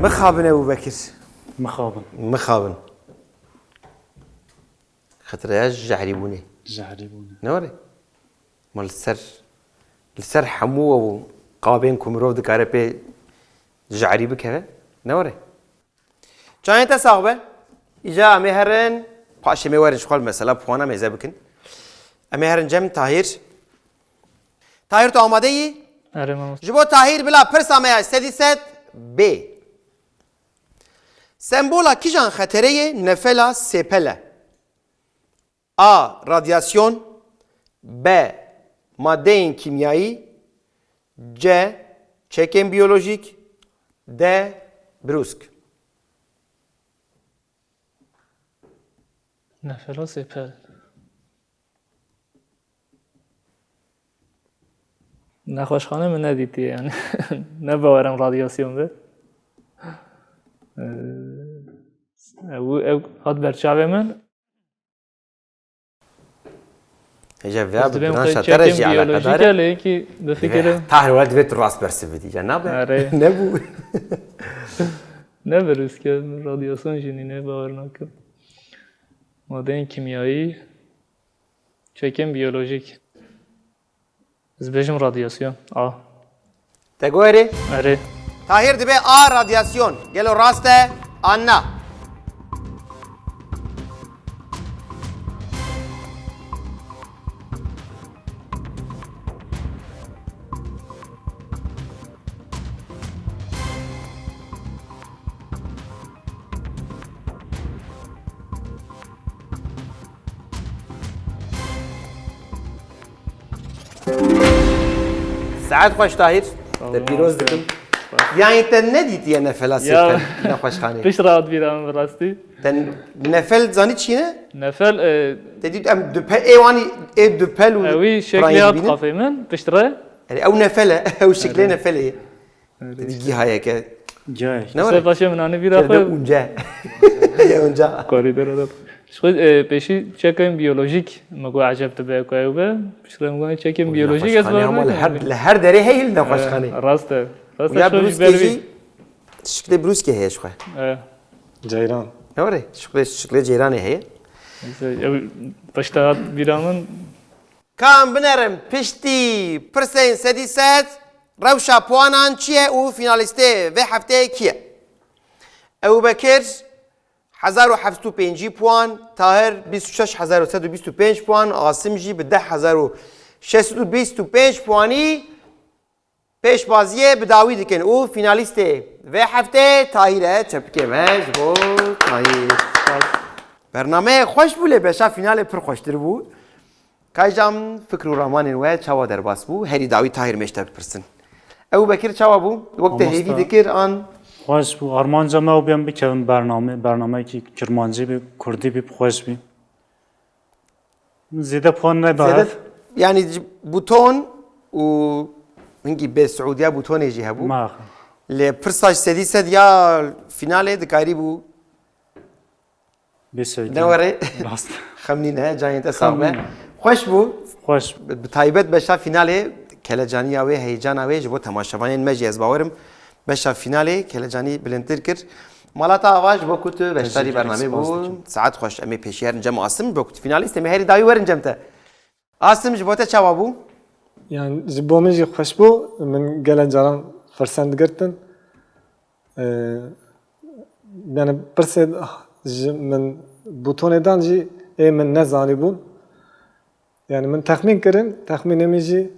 Mixabin Ebu Bekir. Mixabin. Mixabin. Xetereya jehrîbûnê. Jehrîbûnê. Ne were? Ma li ser, li ser hemû ew qabên ku mirov dikare pê jehrî bikeve? Ne were? Çayên te sax be. Îca em ê herin, paşê me werin ji xwe li mesela puana mêze bikin. Em ê herin cem Tahîr. Tahîr, tu amade yî? Erê mamoste. Ji bo Tahîr bila pirsa me ya sedî sed bê. Sembola kîjan xetereyê nefela sêpel e? A. Radyasyon. B. Madeyên kîmyayî. C. Çekên biyolojîk. D. Brûsk. Nefela sêpel. Nexweşxane min nedîtiye yani. Ne bawerim radyasyon be. Ee, ew, ew hat berçavê min. Hêja vê bi branşa te re jî alakadar e. Lê ki bifikirim. Tahir were divê tu rast bersiv bidî. Ya nabe? Erê. Nebû. Ne berûske, radyasyon jî nîne, bawer nakim. Madeyên kîmyayî, çekên biyolojîk. Ez bêjim radyasyon. A. Te got erê? Erê. Tahîr dibê A radyasyon. Gelo rast e an na? Saet xweş Tahîr. Te pîroz dikim. Yanî te nedîtiye nefela sêpel nexweşxanê? Pişt re hat bîra min bi rastî. Te nefel zanî çi ne? Nefel, e, Te dît em dupe ê wanî ê dupel û ewî şeklê hat qafê min pişt re. Erê ew nefel e, ew şeklê nefelê ye. Te dî gîhayeke. Gihayek. Ne were? Ser paşê min anî bîra xwe. Unce. Ye unca. Koridora da. Ji xwe, e, pêşî çekên biyolojîk me got eceb dibe ku ew be. Piştre min got çekên biyolojîk ez bawer nakim. Li her, li her derê heye li nexweşxanê. Rast e. Rast e. Ya brûskê jî, şiklê brûskê heye ji xwe. Ceyran. Ne were? Şiklê, şiklê ceyranê heye. Ew pişta hat bîra min. Ka em binerin piştî pirsên sedî sed, rewşa puanan çi ye û fînalîstê vê hefteyê kî ye? Ebu Bekir, hezar û heft sed û pêncî puan, Tahir bîst û şeş hezar û sed û bîst û pênc puan, Asim jî bi deh hezar û şeş sed û bîst û pênc puanî pêşbaziyê bi dawî dikin û fînalîstê vê heftê Tahîr e. Çepikê me ji bo Tahîr. Bernameyê xweş bû, lê beşa fînalê pir xweştir bû. Kaycan, fikr û ramanên we çawa derbas bû? Herî dawî Tahîr me ji te bipirsin. Ew Bekir çawa bû? Wek te hêvî dikir an? Xweş bû. Armanca me ew bû em bikevin bername, bernameyekî kirmancî bî, kurdî bî, xweş bî. Zêde puan neda hev. Yanî ji buton û hingî bê Siûdiya butonê jî hebû. Maxa. Lê pirsa ji sedî sed ya fînalê dikarî bû. Bê Siûdiya. Ne were. Rast. Xem nîne, cayên te sax be. Xem nîne. Xweş bû. Xweş. Bi, bi taybet beşa fînalê kelecaniya wê, heyecana wê ji bo temaşevanên me jî ez bawerim. Beşa fînalê kelecanî bilindtir kir. Mala te ava ji bo ku tu beşdarî bernamê bû. Saet xweş, em ê pêşiya herin cem Asim, ji bo ku tu fînalîst, em ê herî dawî werin cem te. Asim, ji bo te çawa bû? Yani ji bo min jî xweş bû. Min gelek caran firsend girtin. Ee, yani pirsê ji min butonê dan jî ê min nezanî bûn. Yani min texmîn kirin, texmînê min jî,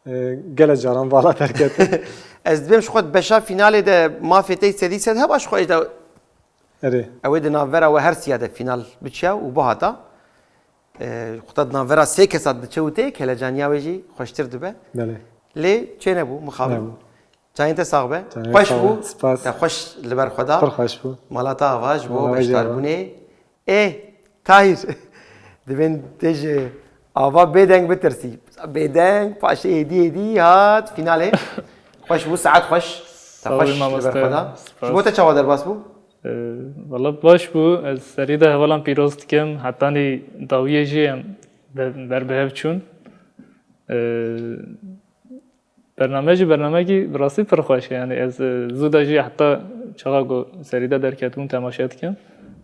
e, gelek caran vala derketin. Ez dibêm ji xwe beşa fînalê de mafê te sedî sed heba ji xwe de. Erê. Ew ê di navbera we her siya de fînal biçiya û bihata. E, xwe di navbera sê kesa diçe û tê, kelecaniya wê jî xweştir dibe. Belê. Lê çê nebû, mixabin. Nebû. Çayên te sax be. Çayên xweş bû. Spas. Te xweş li ber xwe da. Pir xweş bû. Mala te ava ji bo beşdarbûnê. Ê, Tahîr. Dibên te ji ava bêdeng bitirsî. Bêdeng, paşê hêdî hêdî hat fînalê. Xweş bû, saet xweş. Te xweş li ber xwe da. Ji bo te çawa derbas bû? Ee, Valla baş bû. Ez serî de hevalan pîroz dikim. Hetanî dawiyê jî em be-, ber bi hev çûn. Ee, Bername jî bernamekî bi rastî pir xweş e. Yani ez, e, zû de jî heta çaxa ku serî de derketibûm temaşe dikim.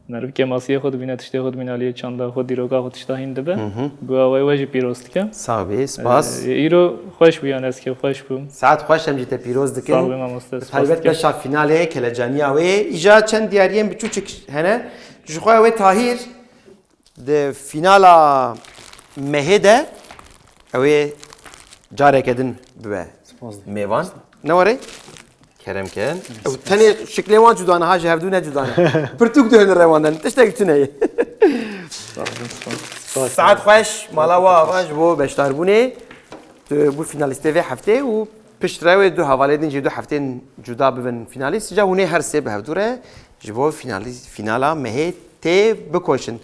Meriv kêmasiyê xwe dibîne, tiştê xwe dibîne, aliyê çanda xwe, dîroka xwe, tişta hîn dibe. Hı hı. Bi awayê we jî pîroz dikim. Sax bî, spas. E, îro xweş bû, yani ez kêfxweş bûm. Saet xweş, em jî te pîroz dikin. Sax bî mamoste, spas dikim. Taybet beşa finalê kelecaniya wê. Îja çend diyariyên biçûçik hene. Ji xwe wê Tahîr. Di fînala mehê de ew ê careke din bibe mêvan. Ne were? Kerem kin. Ew tenê şiklê wan cuda ne, ha ji hevdû ne cuda ne. Pirtûk dihêlin rêwan de, tiştek tune ye. Saet xweş, mala we ava ji bo beşdarbûnê. Tu bû fînalîstê vê heftê û piştre wê du hevalê din jî du heftên cuda bibin fînalîst. Îca hûn ê her sê bi hevdû re ji bo fînalî-, fînala mehê tê bikoşin.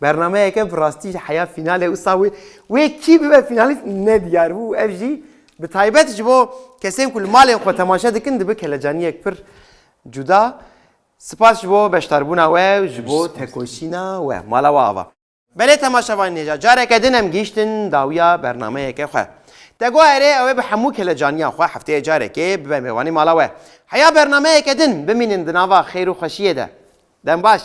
Bernameyeke bi rastî ji heya fînalê wisa wê, wê kî bibe fînalîst ne diyar bû. Ev jî bi taybet ji bo kesên ku li malên xwe temaşe dikin dibe kelecaniyek pir cuda. Spas ji bo beşdarbûna we û ji bo tekoşîna we. Mala we ava. Belê temaşevanên hêja, careke din em gihîştin dawiya bernameyeke xwe. Te got erê, ew ê bi hemû kelecaniya xwe hefteyê carekê bibe mêvanî mala we. Heya bernameyeke din bimînin di nava xêr û xweşiyê de. Dem baş.